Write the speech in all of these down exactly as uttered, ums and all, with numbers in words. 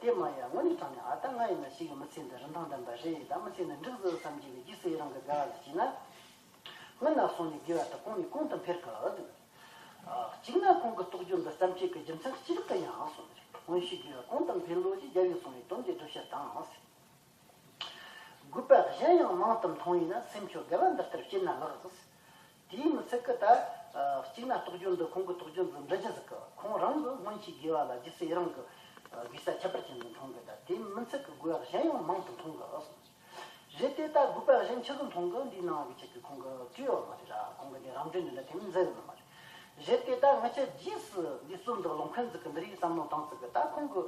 དེ་མ་ཡ་དངོས་གནས་དྲང་ནས་ཨ་ད་ང་ཡིན་ན་ཞིག་གི་མི་ཚེ་འདི་རིན་ཐང་ལྡན་པ་རེད། ད་མི་ཚེ་འདི་འགྲིག་ཟིག་བསམ་གྱི་གི་རྗེས་སུ་ཡི་རང་གི་དགའ་བ་ཟིག་བྱས་ན། སྔོན་ལ་སོང་ནས་དགེ་བ་དག་གོང་ནས་གོང་དུ་འཕེལ་གི་འདུག་གཅིག་ན་ཁོང་གི་རྟོགས་བརྗོད་འདི་བརྩམས་བྱེད་ཀྱི་རྒྱུ་མཚན་སྤྱི་ལེགས་ཀྱི་ཡང་གསུངས་རེད། སྔོན་བྱས་དགེ་བ་གོང་དུ་འཕེལ་ལོ་ཞེས་རྒྱལ་བས་གསུངས་པའི་དོན་དེ་སྒྲུབ་བྱེད་དང་། དགོས་པ་གཞན་ཡང་མང་དུ་མཐོང་བས་ན་སེམས་ཁྱོད་དགའ་བ་འདི་ལྟར་སྐྱེས་ན་ལགས། དེའི་མི་ཚད་ཀྱི་ད་གཅིག་ན་རྟོགས་བརྗོད་འདི་ཁོང་གི་རྟོགས་བརྗོད་འདི་འདྲི་རྒྱུ་ཟིག་གི་ཁོང་རང་གི་སྔོན་གྱི་དགེ་བ་ལ་རྗེས་སུ་ཡི་རང་གི་དགེ་རྩ་ཁྱད་པར་ཅན་ཟིག་མཐོང་གི། ད་དེའི་མི་ཚད་ཀྱི་དགོས་པ་གཞན་ཡང་མང་དུ་མཐོང་གི་གསུངས། རེད་དེ་ད་དགོས་པ་གཞན་ཆི་ཟིག་མཐོང་གི་འདིའི་ནང་གི་ཆེད་ཀྱི་ཁོང་གི་བྲིས་ཡོད་མ་རེད་ར། ཁོང་གི་འདི་རང་འགྲེལ་འདི་ལ་དེ་མིན་མཛད་ཡོད་མ་རེད། རེད་དེ་ད་ང་ཆ་རྗེས་སུ་འདི་རྩོམ་འདི་ཀློག་མཁན་ཟིག་གི་འདི་རིགས་བསམ་བློ་བཏང་ཟིག་གི་ད་ཁོང་གི་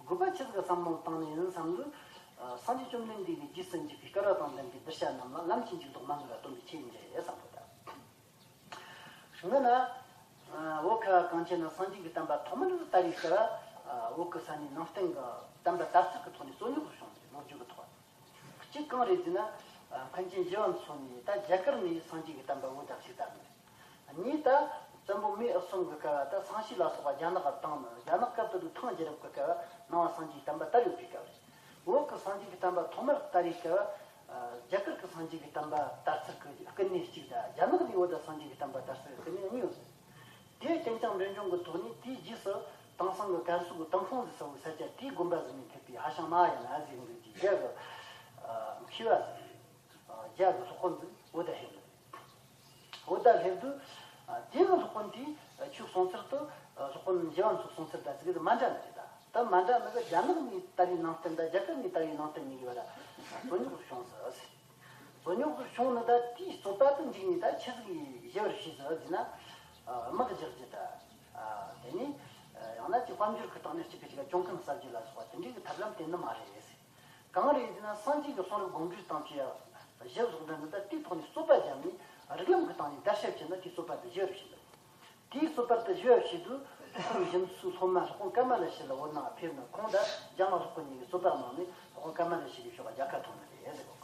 དགོས་པ་ཆི་ཟིག་བསམ་བློ་བཏང་ནས་ཡིན་བསམ་དུས། སངས་རྒྱས་བཅོམ་ལྡན་འདས་ཀྱི་རྗེས་སུ་འཇུག་པའི་སྐལ་བ་དང་ལྡན་པའི་གདུལ་བྱ་རྣམས་ལ་ལམ་གྱི་འཇུག་ལྡོག་མ་ངེས་པ་སྟོན་པའི་ཆོས་ཡིན་གྱི་རེད་བསམ་གི་ད། སྔོན་ན། བོད་ཁ་བ་གངས་ཅན་ན་སངས་རྒྱས་ཀྱི་བསྟན་པ་ཐོག་མར་དར་བའི་སྐབས། བོད་ཀྱི་ས་གནས་ནང་བསྟན་གྱི་བསྟན་པ་དར་ཚུལ་གྱི་ཐོག་ནས་རྩོད་རྙོག་བྱུང་ནས་ལོ་རྒྱུས་ཀྱི་ཐོག་གཅིག་གང་རེད་ཟེར་ན། མཁན་ཆེན་ཞི་བ་འཚོ་ནས་ད་རྒྱ་གར་ནས་སངས་རྒྱས་ཀྱི་བསྟན་པ་བོད་དུ་ཞུགས་བཏང་ནས། གཉིས་ད་བཙན་པོ་མེས་ཨག་ཚོམ་གྱི་སྐབས་ད་སང་ཤི་ལ་སོགས་པ་རྒྱ་ནག་ག་བཏང་ནས། རྒྱ་ནག་སྐབས་དེ་དུས་ཐང་རྒྱལ་རབས་ཀྱི་སྐབས་ནང་བ་སངས་རྒྱས་ཀྱི་བསྟན་པ་དར་ཡོད་པའི་སྐབས་རེད། བོད་ཀྱི་སངས་རྒྱས་ཀྱི་བསྟན་པ་ཐོག་མར་དར་བའི་སྐབས། རྒྱ་གར་གྱི་སངས་རྒྱས་ཀྱི་བསྟན་པ་དར་ཚུལ་གྱི་སྐུ་གནས་གཅིག་དང་རྒྱ་ནག་ནས་བོད་དུ་སངས་རྒྱས་ཀྱི་བསྟན་པ་དར་ཚུལ་གྱི་སྐུ་གནས་གཉིས་ཡོད། དེ་ཀུན་ཀྱང་འབྲས་ལྗོངས་ཀྱི་ཐོག་ནས་དེའི་རྗེས་སུ་དེང་སང་གི་ཀན་སུའུ་གི་ཏུན་ཧོང་ཟེར་ས་བོའི་ས་ཆ་དེའི་དགོན་པ་ཟིག་ནས་ཕེབས་པའི་ཧྭ་ཤང་མ་ཧཱ་ཡ་ན་ཟེར་མཁན་གྱི་རྒྱ་གི་མཁས་པ་ཟིག་རྒྱ་གི་སློབ་དཔོན་ཟིག་བོད་དུ་ཕེབས་ནས། བོད་དུ་སླེབས་དུས། དེ་གི་སློབ་དཔོན་དེས་ཁྱོད་གསུང་ཚུལ་དུ་སློབ་དཔོན་ཞི་བ་འཚོ་གསུང་ཚུལ་དང་ཅིག་མ་འདྲ་ནི་རེད་ད། ད་མ་འདྲ་ནི་གི་རྒྱ་ནག་ནས་དར་བའི་ནང་བསྟན་དང་རྒྱ་གར་ནས་དར་བའི་ནང་བསྟན་གཉིས་ཀྱི་བར་རྩོད་རྙོག་བྱུང་ཟེར། རྩོད་རྙོག་བྱུང་ནི་ད་དེའི་རྩོད་པ་དུ་འཇུག་ནས་ད་ཆི་ཟིག་ཞི་བར་བྱས་ཟེར་ཟེར་ན། དམག་རྒྱག་རྒྱུ་ད། དེ་ནས་ཡང་ན་ཅིག་དཔལ་འབྱོར་གྱི་སྟེང་ནས་གཅིག་གིས་གཅིག་ལ་གྱོང་གུན་གསབ་རྒྱུ་ལ་སོགས་པ་དེ་འདྲའི་གི་ཐབས་ལམ་དེ་ནི་མ་རེད་ཟེར། གང་རེད་ཟེར་ན་སངས་རྒྱས་ཀྱི་གསུང་རབ་དགོངས་འགྲེལ་དང་བཅས་པ་བཞི་ཟུང་འབྲེལ་འདི་ལྟར་དེའི་ཐོག་ནས་རྩོད་པ་བརྒྱབ་ནས་རིགས་ལམ་གྱི་སྟེང་ནས་བརྡར་ཤ་བཅད་ན་དེའི་རྩོད་པ་དེ་ཞི་བར་བྱེད་འདུག་དེའི་རྩོད་པ་དེ་ཞི་བར་བྱེད་དུས་ཁོང་རྒྱུ་མཚན་སློབ་མ་སློབ་དཔོན་ཀ་མ་ལ་ཤཱི་ལ་བོད་ནང་ཕེབས་ནས་ཁོང་དང་རྒྱ་ནག་སློབ་དཔོན་གཉིས་ཀྱིས་རྩོད་པ་གནང་ནས་སློབ་དཔོན་ཀ་མ་ལ་ཤཱི་ལའི་ཕྱོགས་ལ་རྒྱལ་ཁ་ཐོབ་ནི་རེད་ཟེར་གོ།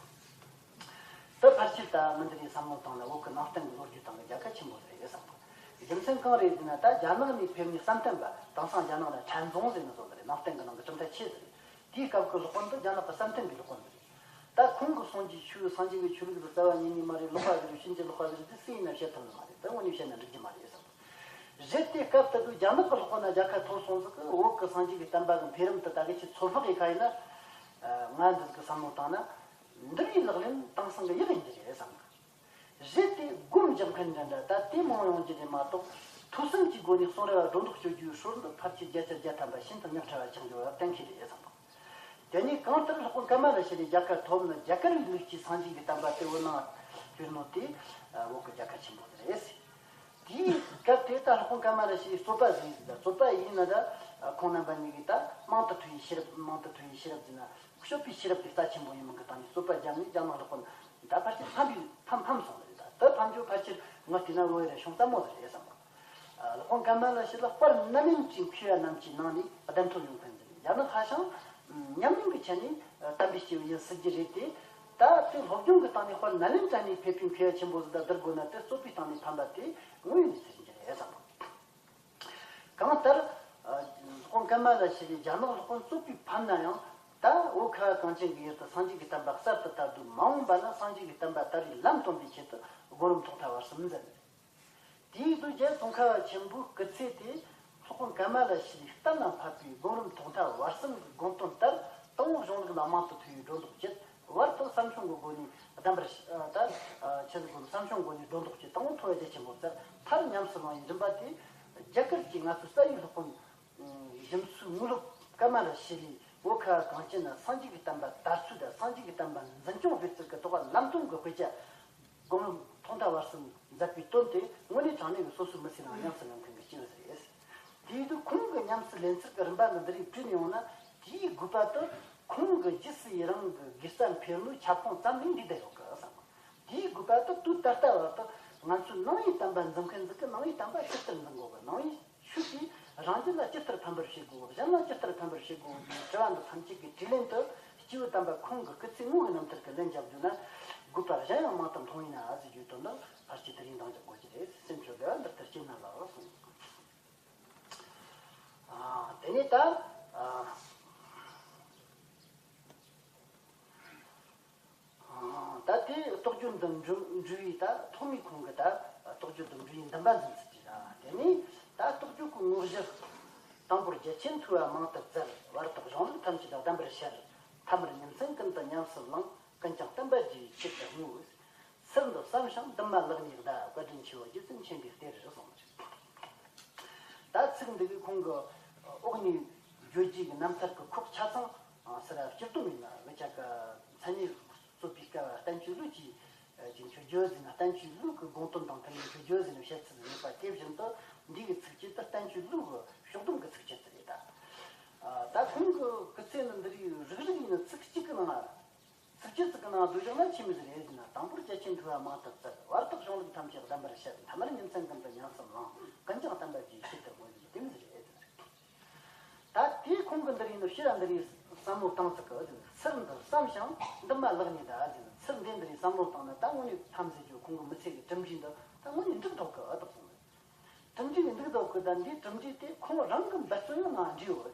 དེ་ཕལ་ཆེར་ད་མི་འདི་རེད་བསམ་བློ་བཏང་ན་བོད་ཀྱི་ནང་བསྟན་གྱི་ལོ་རྒྱུས་སྟེང་གི་རྒྱལ་ཁ་ཆེན་པོ་རེད་བསམ་གོ། རྒྱུ་མཚན་གང་རེད་ཟེར་ན་ད་རྒྱ་ནག་ནས་ཕེབས་ནས་བསམ་གཏན་པ་དེང་སང་རྒྱ་ནག་ལ་ཁྲན་ཙུང་ཟེར་ནས་བཟོ་ནི་རེད། ནང་བསྟན་གྱི་ནང་གི་གྲུབ་མཐའ་ཆེ་ཟིག་རེད། དེའི་སྐབས་ཀྱི་སློབ་དཔོན་དེ་རྒྱ་ནག་གི་བསམ་གཏན་པའི་སློབ་དཔོན་དེ་རེད། ད་ཁོང་གི་གསུང་གི་ཆོས་སངས་རྒྱས་ཀྱི་ཆོས་ལུགས་དེ་རྩ་བ་ཉིད་ནས་མ་རེད། ལོག་པ་ཟིག་རེད། ཕྱིན་ཅི་ལོག་པ་ཟིག་རེད། དེ་སུ་ཡིན་ན་བཤད་ཐུབ་ནི་མ་རེད། དེ་དངོས་གནས་བཤད་ན་འགྲིག་གི་མ་རེད་བསམ། རེད་དེ་སྐབས་དེ་དུས་རྒྱ་ནག་གི་སློབ་དཔོན་ན་རྒྱལ་ཁ་ཐོབ་སོང་ཟིག་གི། བོད་ཀྱི་སངས་རྒྱས་ཀྱི་བསྟན་པ་གི་འཕེལ་རིམ་དེ་ད་གི་ཆེས་ཚོད་དཔག་གི་ཁ་ཡིན་ན། ང་འདི་ཟིག་གི་བསམ་བློ་བཏང་ན། འདི་བའི་ལག་ལེན་དེང་སང་གི་ཡག་ཡིན་གྱི་རེད་བསམ་གི། རེད་དེ་སྒོམ་རྒྱག་མཁན་འདྲ་འདྲ་ད་དེ་མང་ཡོང་རྒྱུ་རེད་མ་གཏོགས། ཐོས་བསམ་གྱི་སྒོ་ནས་གསུང་རབ་སྒྲོ་འདོགས་གཅོད་རྒྱུའི་སྲོལ་འདི་ཕལ་ཆེར་བརྒྱ་ཆ་བརྒྱ་ཐམ་པ་ཤིན་ཏུ་ཉག་ཕྲ་བ་ཆགས་འགྲོ་བ་གཏན་འཁེལ་རེད་བསམ་གི། དེ་ནས་གང་ལྟར་སློབ་དཔོན་ཀ་མ་ལ་ཤཱི་ལའི་རྒྱལ་ཁ་ཐོབ་ནི་རྒྱ་གར་བའི་ལུགས་ཀྱི་སངས་རྒྱས་ཀྱི་བསྟན་པ་དེ་བོད་ནང་བསྒྱུར་ནོ་དེ་བོད་ཀྱི་རྒྱལ་ཁ་ཆེན་པོ་རེད། དེའི་སྐབས་དེ་ད་སློབ་དཔོན་ཀ་མ་ལ་ཤཱི་ལའི་རྩོད་པ་ཟིག་ཡིན་ཟེར། རྩོད་པ་ཡིན་ན་ད་ཁོང་རྣམ་པ་གཉིས་ཀྱིས་ད་མང་དུ་ཐོས་པའི་ཤེས་རབ། མང་དུ་ཐོས་པའི་ཤེས་རབ་ཟེར་ན་སྤྱོད་པའི་ཤེས་རབ་དེ་རྩ་ཆེན་པོ་ཡིན་མིན་གྱི་སྟེང་ནས་རྩོད་པ་བརྒྱབ་ནས་རྒྱ་ནག་སློབ་དཔོན་ད་ཕལ་ཆེར་ཕམ་པའི་ཕམ་ཕམ་སོང་བ་རེད། ད་དེ་ཕམ་རྒྱུ་ཕལ་ཆེར་ངས་བལྟས་ན་བོད་ཡུལ་ལ་བྱུང་ཙམ་མོ་ཟིག་རེད་བསམ་གི། སློབ་དཔོན་ཀ་མ་ལ་ཤཱི་ལ་དཔལ་རྣམ་གཡེང་གི་མཁས་པ་རྣམས་ཀྱི་ནང་ནས་གདན་ཐོབ་ཡོང་མཁན་ཟིག་རེད། རྒྱ་ནག་ཧྭ་ཤང་ཉམས་མྱོང་གི་ཆ་ནས་དམ་པའི་སྐྱེས་བུ་ཡིན་སྲིད་ཀྱི་རེད་དེ། ད་དེ་སློབ་སྦྱོང་གི་སྟེང་ནས་དཔལ་ནཱ་ལེནྡྲ་ནས་ཕེབས་པའི་མཁས་པ་ཆེན་པོ་ཟིག་དང་བསྡུར་དགོས་ན་དེ་རྩོད་པའི་སྟེང་ནས་ཕམ་པ་དེ་དངོས་ཡོད་ནས་ཟེར་གྱི་རེད་བསམ་གི། གང་ལྟར། སློབ་དཔོན་ཀ་མ་ལ་ཤཱི་ལའི་རྒྱ་ནག་སློབ་དཔོན་རྩོད་པའི་ཕམ་ན་ཡང་། ད་བོད་ཁ་བ་གངས་ཅན་གྱི་ཡུལ་དུ་སངས་རྒྱས་ཀྱི་བསྟན་པ་གསར་དུ་དར་དུས་མ་འོངས་པ་ན་སངས་རྒྱས་ཀྱི་བསྟན་པ་དར་བའི་ལམ་སྟོན་པའི་ཆེད་དུ་སྒོམ་རིམ་ཐོག་མཐའ་བར་གསུམ་མཛད། དེའི་དུས་རྒྱལ་ཙོང་ཁ་བ་ཆེན་པོའི་སྐུ་ཚེ་དེ་སློབ་དཔོན་ཀ་མ་ལ་ཤཱི་ལའི་གཏན་ལ་ཕབ་པའི་སྒོམ་རིམ་ཐོག་མཐའ་བར་གསུམ་གྱི་དགོངས་དོན་ལྟར་དང་པོ་གཞུང་ལུགས་ལ་རྨང་དུ་ཕུལ་བའི་སྒྲོ་འདོགས་བཅད། བར་དུ་བསམ་བྱུང་གི་སྒོ་ནས་གདམས་པར་ད་ཆེད་དུ་བསམ་བྱུང་སྒོ་ནས་སྒྲོ་འདོགས་བཅད། དང་པོ་ཐོབ་པ་རྒྱ་ཆེན་པོ་བཙལ། མཐར་ཉམས་སུ་བླང་བའི་རིམ་པ་དེ་རྒྱ་གར་གྱི་ང་ཚོའི་རྩ་བའི་སློབ་དཔོན་རྒྱ་མཚོའི་དངོས་སློབ་ཀ་མ་ལ་ཤཱི་ལའི་བོད་ཁ་བ་གངས་ཅན་ན་སངས་རྒྱས་ཀྱི་བསྟན་པ་དར་ཚུལ་དང་སངས་རྒྱས་ཀྱི་བསྟན་པ་འཛིན་སྐྱོང་སྤེལ་ཚུལ་གྱི་ཐོག་ལ་ལམ་སྟོན་གྱི་དཔེ་ཆ་སྒོམ་རིམ་ཐོག་མཐའ་བར་གསུམ་མཛད་པའི་དོན་དེ་དངོས་གནས་དྲང་གནས་ཀྱི་སོ་སོའི་མི་ཚེ་ནང་ཉམས་སུ་ལེན་མཁན་གྱི་སྐྱེས་བུ་ཟིག་རེད། དེའི་དུས་ཁོང་གི་ཉམས་སུ་ལེན་ཚུལ་གྱི་རིམ་པ་འདི་འདི་རིགས་བྲིས་ནས་ཡོང་ན་དེའི་དགོས་པ་དེ་ཁོང་གི་རྗེས་སུ་ཡི་རང་གི་དགེ་རྩ་འཕེལ་ནོའི་ཁྱབ་ཁོངས་ཙམ་ལས་འདས་བསྡད་ཡོད་གི་བསམ། དེའི་དགོས་པ་དེ་དུས་ད་ལྟ་བར་དུ་ང་ཚོའི་ནང་པའི་བསྟན་པ་འཛིན་མཁན་ཟིག་གིས་ནང་པའི་བསྟན་པ་ཇི་ལྟར་འཛིན་དགོས་གི། ནང་པའི་ཆོས་དེས་རང་རྒྱུད་ལ་ཇི་ལྟར་ཕན་པར་བྱེད་དགོས། གཞན་ལ་ཇི་ལྟར་ཕན་པར་བྱེད་དགོས་ཀྱི་དྲི་བ་འདི་ཐམས་ཅད་ཀྱི་དྲིས་ལན་དུ་སྐྱེས་བུ་དམ་པ་ཁོང་གི་སྐུ་ཚེ་དངོས་ཀྱི་རྣམ་ཐར་གྱི་ལན་བརྒྱབ་བརྗོད་ན། དགོས་པ་གཞན་ཡང་མང་དུ་མཐོང་བས་ན་ཟེར་རྒྱུའི་དོན་ལ་ཕལ་ཆེར་དེ་རིང་འདང་རྒྱག་དགོས་ཀྱི་རེད། སེམས་ཁྱོད་དགའ་བ་འདི་ལྟར་སྐྱེས་ན་ལགས་གསུངས། ཨ། དེ་ནས་ད། ཨ། འབྲུ་འབྲུ་བའི་ད་ཐོག་མའི་ཁོང་གི་ད་རྟོགས་བརྗོད་དུ་འབྲུ་བའི་འདུན་པ་འཛིན་ཚུལ་གྱི་ར། དེ་ནས་ད་རྟོགས་བརྗོད་ཀྱི་དངོས་གཞི། དང་པོར་རྒྱལ་ཆེན་ཐོས་པ་མང་དུ་བཙལ། བར་དུ་གཞུང་ལུགས་ཐམས་ཅད་ལྡན་པར་བཤད། ཐ་མར་ཉིན་མཚན་ཀུན་ཏུ་ཉམས་སུ་བླངས། ཀུན་ཀྱང་བསྟན་པ་རྒྱས་པའི་ཆེད་དུ་བསྔོས། ཚུལ་འདི་བསམ་ཞིང་འདུན་མ་ལེགས་ནས་གདའ། བཀའ་དྲིན་ཆེའོ་རྗེ་བཙུན་མཁྱེན་པའི་གཏེར། གསུངས། ད་ཚིག་འདི་གིས་ཁོང་གི་འོག་ནས་བརྗོད་རྒྱུ་གི་རྣམ་ཐར་གྱི་ཁོག་ཆ་ཚང་ཟེར་ར་སྤྱིར་བཏང་མིན་ན་ངེད་ཅག་གི་མཚན་ཉིད་རྩོད་པའི་སྐབས་བསྟན་བཅོས་ལུགས་ཀྱི་ཀྱི་མཆོད་བརྗོད་ཟེར་ན་བསྟན་བཅོས་ལུགས་ཀྱི་དགོངས་དོན་དང་མཐུན་པའི་མཆོད་བརྗོད་ཟེར་ན་བཤད་ཚུལ་ཡོད་པ་དེ་བཞིན་དུ་འདི་གི་ཚིགས་བཅད་དེ་བསྟན་བཅོས་ལུགས་ཀྱི་ཕྱོགས་སྡོམ་གྱི་ཚིགས་བཅད་དེ་རེད་ད། ད་ཁོང་གི་སྐུ་ཚེ་ནི་འདི་རིགས་རིགས་རིགས་ཡིན་ན་ཚིག་གཅིག་གི་ནང་ལ། ཚིགས་བཅད་ཅིག་གི་ནང་བསྡུས་བཞག་ན་ཆི་མོ་ཟིག་རེད་ཟེར་ན། དང་པོར་རྒྱལ་ཆེན་ཐོས་པ་མང་དུ་བཙལ། བར་དུ་གཞུང་ལུགས་ཐམས་ཅད་ལྡན་པར་བཤད། ཐ་མར་ཉིན་མཚན་ཀུན་ཏུ་ཉམས་སུ་བླངས། ཀུན་ཀྱང་བསྟན་པ་རྒྱས་པའི་ཆེད་དུ་བསྔོས་ཟེར་ན་དེ་མོ་ཟིག་རེད་ཟེར། ད་དེ་ཁོང་གི་འདི་རིགས་ནི་ཕྱིར་ར་འདི་རིགས་བསམ་བློ་བཏང་ཚུལ་གི་ཟེར་ན། ཚུལ་འདི་བསམ་ཞིང་འདུན་མ་ལེགས་ནས་གདའ་ཟེར་ན། ཚུལ་འདི་འདི་རིགས་བསམ་བློ་བཏང་ན་ད་དངོས་གནས་ཕམ་ཟེར་རྒྱུ་ཁོང་གི་མི་ཚེ་གི་གྲུབ་འབྲས་འདི་ད་དངོས་གནས་འགྲིག་ཐུབ་གི་ཨ་ཐུབ་སོང་། གྲུབ་འབྲས་ཀྱི་འདུག་ཟློག་གི་ད་འདིའི་གྲུབ་འབྲས་དེ་ཁོང་རང་གི་འབད་བརྩོན་ཡང་ནང་འདྲེས་ཡོད།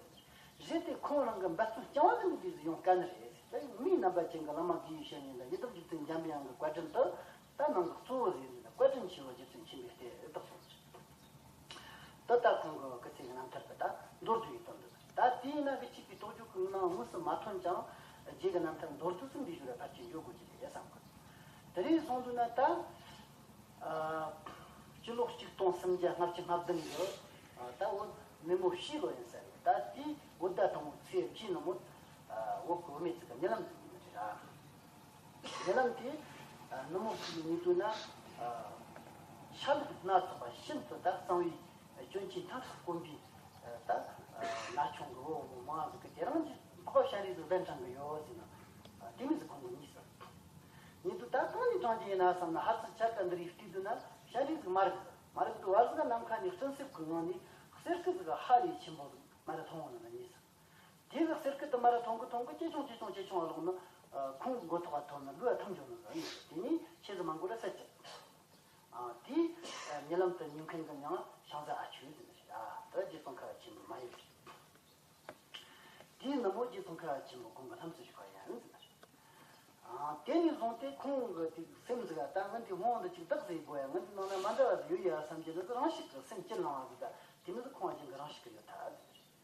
རེད་དེ་ཁོང་རང་གི་འབད་བརྩོན་རྐྱང་བ་ཟིག་འདི་ཟིག་ཡོང་དཀའ་ནི་རེད། ད་མིའི་རྣམ་པ་ཅན་གྱི་བླ་མ་དགེ་བའི་བཤེས་གཉེན་དང་ཡི་དྭགས་རྗེ་བཙུན་འཇམ་པའི་དབྱངས་ཀྱི་བཀའ་དྲིན་དུ་ད་ནང་གི་གཙོ་བོ་ཟིག་ཡིན་ད། བཀའ་དྲིན་ཆེ་བ་རྗེ་བཙུན་མཁྱེན་པའི་གཏེར་རེད་ད་གསུངས། འདི་ལྟར་ཁོང་གི་སྐུ་ཚེ་གི་རྣམ་ཐར་གི་ད་མདོར་བསྡུས་ཡི་དོན་འདི། ད་དེའི་ནང་གི་གཅིག་གི་རྟོགས་བརྗོད་ཀྱི་ངག་དངོས་སུ་མ་ཐོན་ཀྱང་རྗེ་གི་རྣམ་ཐར་མདོར་བསྡུས་སུ་འདི་ཞུ་ར་ཕར་ཅིག་འཇོག་དགོས་ཀྱི་རེད་བསམ་གི། དེ་རིང་སོང་དུས་ན་ད། ཨ། སྤྱི་ལོ་གཅིག་སྟོང་སུམ་བརྒྱ་ལྔ་བཅུ་ང་བདུན་གི་ཨ་ད་བོད་མེ་མོ་བྱའི་ལོ་ཡིན་ས་རེད། ད་དེའི་བོད་ཟླ་དང་པོའི་ཚེས་བཅུའི་ནང་མོ་ཨ་བོད་ཀྱི་བུད་མེད་ཅིག་གི་རྨི་ལམ་ཟིག་ཡིན་ནི་རེད་ར། རྨི་ལམ་དེ་ཨ་ནུབ་མོ་གཅིག་གི་ཉེ་དུས་ན་ཨ་ཤ་ལུག་སྣ་ཚོགས་པ་ཤིན་ཏུ་ད་གཙང་བའི་སྐྱོན་གྱིས་མཐའ་དག་སྐོམ་པའི་ཨ་ད་ཨ་ན་ཆུང་གི་བུ་མོ་མང་ཟིག་གི་དེ་རིང་གི་འཕགས་པ་ཤཱ་རིའི་གཟུགས་གདན་དྲངས་གི་ཡོད་ཟེར་ན་ཨ་དེ་མོ་ཟིག་ཁོང་གིས་རྨིས་ས། ཉེ་དུས་ད་གང་ནས་དྲངས་ཀྱི་ཡིན་ན་བསམ་ན་ཧར་ཚུར་ཆ་ག་འདི་རིགས་བལྟས་དུས་ན་ཤཱ་རིའི་གཟུགས་མ་རིག་ཟིག་མ་རིག་དུས་བར་ཟིག་ནམ་མཁའ་ནས་སྤྲིན་གསེབ་ཀྱི་ངང་ནས་གསེར་སྐུད་ཟིག་ཧ་ལས་ཆེན་པོ་ཟིག་མར་ར་མཐོང་བ་ན་རྨིས་ས། དེ་གི་གསེར་སྐུད་དུ་མར་ར་མཐོང་གི་མཐོང་གི་ཇེ་ཆུང་ཇེ་ཆུང་ཇེ་ཆུང་ལ་ལོག་ན་ཁོང་མགོ་ཐོག་ག་ཐོན་ན་ལུས་ཐུམ་འཇོག་ནི་ཟིག་ཡིན། དེ་ནས་ཆེ་ཟིག་མ་འགོར་ར་ཟད་ཀྱི། དེའི་རྨི་ལམ་དུ་ཉིན་མཁན་གི་མྱིང་ཤིང་བཟའ་ཨ་ཆོས་ཟེར་ནི་རེད། ཨ་ད་རྗེ་ཙོང་ཁ་པ་ཆེན་པོ་མ་ཡིན་རེད། དེའི་ནུབ་མོ་རྗེ་ཙོང་ཁ་པ་ཆེན་པོ་ཁོང་གི་ལྷུམས་སུ་ཞུགས་པ་ཡིན་ཟེར་ནི་རེད། ཨ་དེ་ནས་བཟུང་སྟེ་ཁོང་གི་དེ་སེམས་ཟིག་ད་ངན་དེ་ཧོང་འདི་ཅིག་བདག་ཟེར་དགོས་ཡ། ངན་དེ་ནང་ན་མ་འདྲ་བ་ཟིག་ཡོད་ཡ་བསམ་གྱི་འདུག་རང་ཤུགས་ཀྱི་སེམས་སྐྱིད་ལང་བ་ཟིག་ད་དེ་མི་ཟིག་ཁོང་རྒྱུན་གྱི་རང་ཤུགས་ཀྱི་ཡོད་ད་ཟེར་ནི་རེད།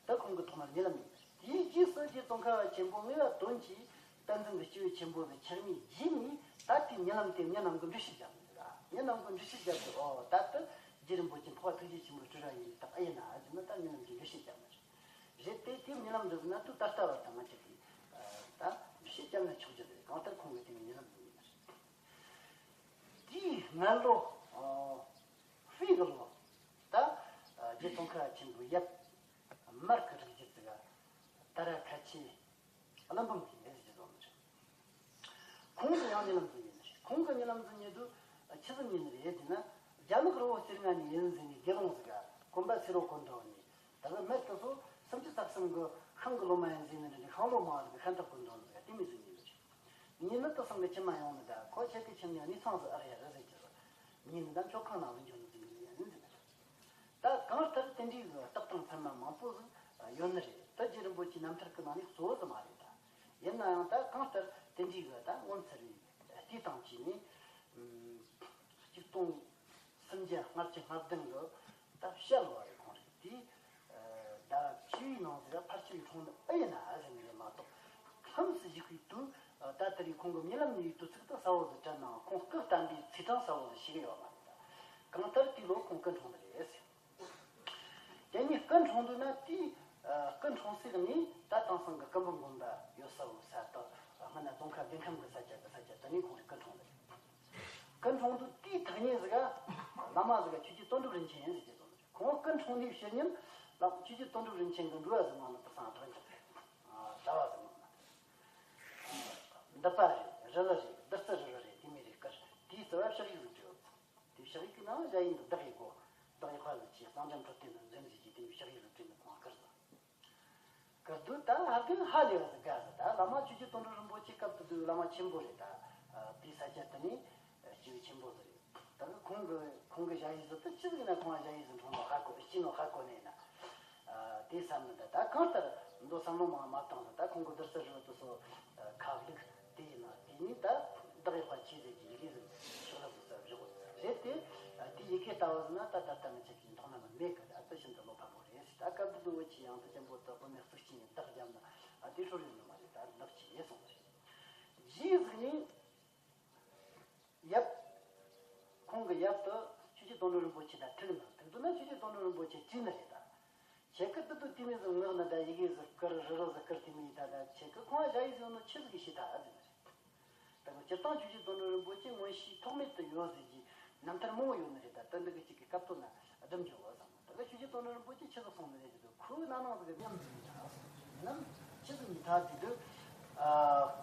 ད་ཁོང་གི་ཐོག་མར་རྨི་ལམ་ཡིན། དེའི་རྗེས་སུ་རྗེ་ཙོང་ཁ་པ་ཆེན་པོ་ངེས་པ་དོན་གྱིས་བསྟན་འཛིན་གྱི་སྐྱེས་བུ་ཆེན་པོ་ཟིག་ཆགས་ནས་རྗེས་ནས་ད་དེའི་རྨི་ལམ་དེ་མྱི་རྣམས་ཀྱིས་འགྲེལ་བཤད་རྒྱབ་ནི་ཟིག་མྱི་རྣམས་ཀྱིས་འགྲེལ་བཤད་རྒྱབ་ཀྱི། ཨོ་ད་ལྟ་རྗེ་རིན་པོ་ཆེ་འཕགས་པ་ཐུགས་རྗེ་ཆེན་པོའི་སྤྲུལ་ར་ཡིན་ནི་ད་ཨེ་ཡིན་ན་ཟེར་ན་ད་རྨི་ལམ་གྱི་འགྲེལ་བཤད་རྒྱབ་ནི་རེད། རེད་དེ་དེའི་རྨི་ལམ་འདི་ཟེར་ན་དུས་ད་ལྟ་བར་དུ་ང་ཅག་གིས་ད་འགྲེལ་བཤད་རྒྱབ་ན་ཆོག་རྒྱུ་རེད། གང་ལྟར་ཁོང་གི་དེ་ནི་རྨི་ལམ་ཡིན་ནི་རེད། དེའི་སྔ་ལོ་ཨོ་དཔེ་གི་ལོ་ད་རྗེ་ཙོང་ཁ་པ་ཆེན་པོའི་ཡབ་མར་གྱི་རིགས་རྒྱུད་ཟིག་ག་ད་ར་ཁ་ཆེ་བློན་འབུམ་གྱི་ལས་ཀྱི་བཟོ་མི་རེད། ཁོང་གི་ཡང་རྨི་ལམ་ཟིག་ཡིན་ནི་རེད། ཁོང་གི་རྨི་ལམ་ཟིག་ཉེ་དུས་ཆི་ཟིག་ཡིན་ནི་རེད་ཟེར་ན། རྒྱ་ནག་རི་བོ་རྩེ་ལྔ་ནས་ཡིན་ཟེར་ནས་དགེ་སློང་ཟིག་ག་གོམ་པ་སེ་རོ་གོན་འདུག་ནས་ད་གི་མི་དེ་ཚོ་སུམ་ཅུ་རྩ་གསུམ་གི་ཤིང་གི་ལོ་མ་ཡིན་ཟེར་ནི་རེད། ཤིང་ལོ་མ་ཟིག་གི་ཤིང་ཐབ་གོན་འདུག་ཟིག་ག་དེ་མོ་ཟིག་ཡིན་ནི་རེད། ཉིན་ནི་དེ་སང་གི་ཁྱིམ་མ་ཡོང་ནི་ད་ཁོ་ཁྱེད་ཀྱི་ཁྱིམ་ནས་གནས་ཚང་ཟིག་ཨེ་རེད་ཟེར་གྱི་ཟིག་ཉིན་ནི་ད་མཆོད་ཁང་ནང་ལ་འགྱོ་ནི་ཟིག་ཡིན་ཟེར་ནི་རེད། ད་གང་ལྟར་དེ་འདྲའི་གི་རྟགས་དང་མཚན་མ་མང་པོ་ཟིག་ཡོད་ནི་རེད། ད་རྗེ་རིན་པོ་ཆེའི་རྣམ་ཐར་གི་ནང་ནས་གཙོ་བོ་ཟིག་མ་རེད་ད། ཡིན་ན་ཡང་ད་གང་ལྟར་དེ་འདྲའི་གི་ད་ངོ་མཚར་བའི་ལྟས་དང་བཅས་ནས་གཅིག་སྟོང་སུམ་བརྒྱ་ལྔ་བཅུ་ང་བདུན་གི་ད་བཤད་ལོ་བ་རེད། ཁོང་རེད་དེ། ཟླ་བ་བཅུ་པའི་ནང་ཟེར་ཕལ་ཆེར་གྲོངས་ནི་ཨེ་ཡིན་ན་ཨེ་ཟེར་ནི་རེད་མ་གཏོགས། ལྷུམས་སུ་ཞུགས་པའི་དུས་ད་དེ་རིང་ཁོང་གི་རྨི་ལམ་ནས་དུས་ཚིགས་དེ་གསལ་བོ་ཟིག་དྲན་ནའང་ཁོང་སྐུ་བལྟམས་པའི་ཚེས་གྲངས་གསལ་བོ་ཟིག་ཤེས་ཀྱི་ཡོད་མ་རེད། གང་ལྟར་དེའི་ལོ་ཁོང་སྐུ་འཁྲུངས་ནི་རེད་ཟེར། དེ་ནས་སྐུ་འཁྲུངས་དུས་ན་དེའི་སྐུ་འཁྲུངས་སའི་གནས་ད་དེང་སང་གི་སྐུ་འབུམ་དགོན་པ་ཡོད་ས་བོ་ས་དག་སྔོན་ན་རྫོང་ཁ་བདེ་ཁམས་ཀྱི་ས་ཆ་གི་ས་ཆ་དེ་ནས་ཁོང་རང་སྐུ་འཁྲུངས་ནི་རེད། སྐུ་འཁྲུངས་དུས་དེའི་ཐག་ཉེ་ཟིག་ག་བླ་མ་ཟིག་ག་ཆོས་རྗེ་དོན་གྲུབ་རིན་ཆེན་ཟེར་གྱི་འདུག་ཁོང་སྐུ་འཁྲུངས་ནས་ཕྱི་ཉིན་ལ་ཆོས་རྗེ་དོན་གྲུབ་རིན་ཆེན་གྱི་འགྲོ་བ་ཟིག་མང་ནི་དེང་སང་གྲགས་འཇགས་རེད། གྲྭ་བ་ཟིག་མང་ནི། འདི་པ་རེད། རི་ལི་རེད། བདུད་རྩི་རི་རི་རེད། དེ་མོ་རེད་བསྐུར། དེའི་རྩ་བ་ཕྱག་ཡིག་ཟིག་བྲིས་ཡོད། དེ་ཕྱག་ཡིག་གི་ནང་ཞ་ཡིས་འདི་བདག་ཡིག་གོ། བདག་ཡིག་ཕ་ལུ་ཆེ་གཙང་འགྲམ་འཕྲོད་བསྟེན་དུ་འཛེམ་ཟིག་གིས་དེ་མོ་ཕྱག་ཡིག་ཟིག་བྲིས་ནི་ཁོང་བསྐུར་ཟིག་བསྐུར་དུས་ད་ཧ་གི་ཧ་ལས་པ་ཟིག་དགའ་ཟིག་ད་བླ་མ་ཆོས་རྗེ་དོན་གྲུབ་རིན་པོ་ཆེ་སྐབས་དེ་དུས་བླ་མ་ཆེན་པོ་རེད། ད་དེའི་ས་ཆ་དེ་ནས་སྐྱེས་བུ་ཆེན་པོ་ཟིག་རེད། ད་གི་ཁོང་གི་ཁོང་གི་ཞ་ཡིས་ཟིག་དེ་ཆི་ཟིག་ན་ཁོང་ཞ་ཡིས་ཟིག་འཁྲུངས་ནོ་ཧ་གོ་སྐྱེས་ནོ་ཧ་གོ་ནས་ན། དེ་བསམ་ནི་ད་ད་གང་ལྟར་མདོ་བསམ་བློ་མང་མ་བཏང་ཟིག་ད་ཁོང་གི་བདུད་རྩི་རི་དེ་ཚོ་ཁ་བླུགས་དེ་ཡིན་ན་དེ་ནས་ད་ བདག་ཡག་པ་ཆེ་ཟེར་གྱི་ཡི་གེ་ཟིག་ཕྱག་ལ་བུ་ས་བཞག་རེད་དེ། དེ་ཡི་གེ་ལྟ་བུ་ཟིག་ན་ད་ད་ལྟ་ང་ཆ་གི་མདོག་ན་མ་མེད་གི། ཨ་ད་ཤིན་ཏུ་བློ་ཕམ་པོ་རེད། ད་སྐབས་དུ་བོད་ཆེ་ཡང་དུ་ཅན་པོ་ད་བོད་མི་གཙུག་ཆེན་ཡིན་བདག་རྒྱབ་ན། ཨ་དེ་ཧྲོ་རེད་ནི་མ་རེད། ད་བདག་ཆེ་ཡིན་སོང་བ་རེད། རྗེས་ཟིག་ནི། ཡབ། ཁོང་གི་ཡབ་ཏུ་ཆོས་རྗེ་དོན་གྲུབ་རིན་པོ་ཆེ་དང་ཐུག་ན། ཐུག་འདུག་ན་ཆོས་རྗེ་དོན་གྲུབ་རིན་པོ་ཆེ་དྲིས་ནི་རེད་ད། ཁྱེད་ཀྱི་ཏི་ཏུ་ཏི་མི་ཟིག་ངག་ན་ད་ཡི་གེ་ཟིག་བསྐུར་རི་རི་ཟིག་བསྐུར་དེ་མི་ཡི་ད་ད་ཁྱེད་ཀྱི་ཁོང་ཞ་ཡི་ཟིག་ནོ་ཆི་ཟིག་ཤི་ད་ཟིག་ནི་རེད། ད་གི་སྤྱིར་བཏང་ཆོས་རྗེ་དོན་གྲུབ་རིན་པོ་ཆེ་མངོན་ཤེས་ཐོགས་མེད་དུ་ཡོད་ཟིག་གི་རྣམ་ཐར་མང་བོ་ཡོད་ནི་རེད་ད། ཏི་འདི་གི་གཅིག་གི་སྐབས་ཐོག་ན་བསྡུམ་རྒྱུ་བོ་ཟིག་ད་གི་ཆོས་རྗེ་དོན་གྲུབ་རིན་པོ་ཆེ་ཆི་ཟིག་གསུངས་ནི་རེད་ཟེར་དུས། ཁོའི་རྣ་ནང་ཟིག་གི་ཉམས་ཟིག་མི་ཐག་ཟིག་ནམ་ཆི་ཟིག་མི་ཐག་ཟེར་དུས། ཨ།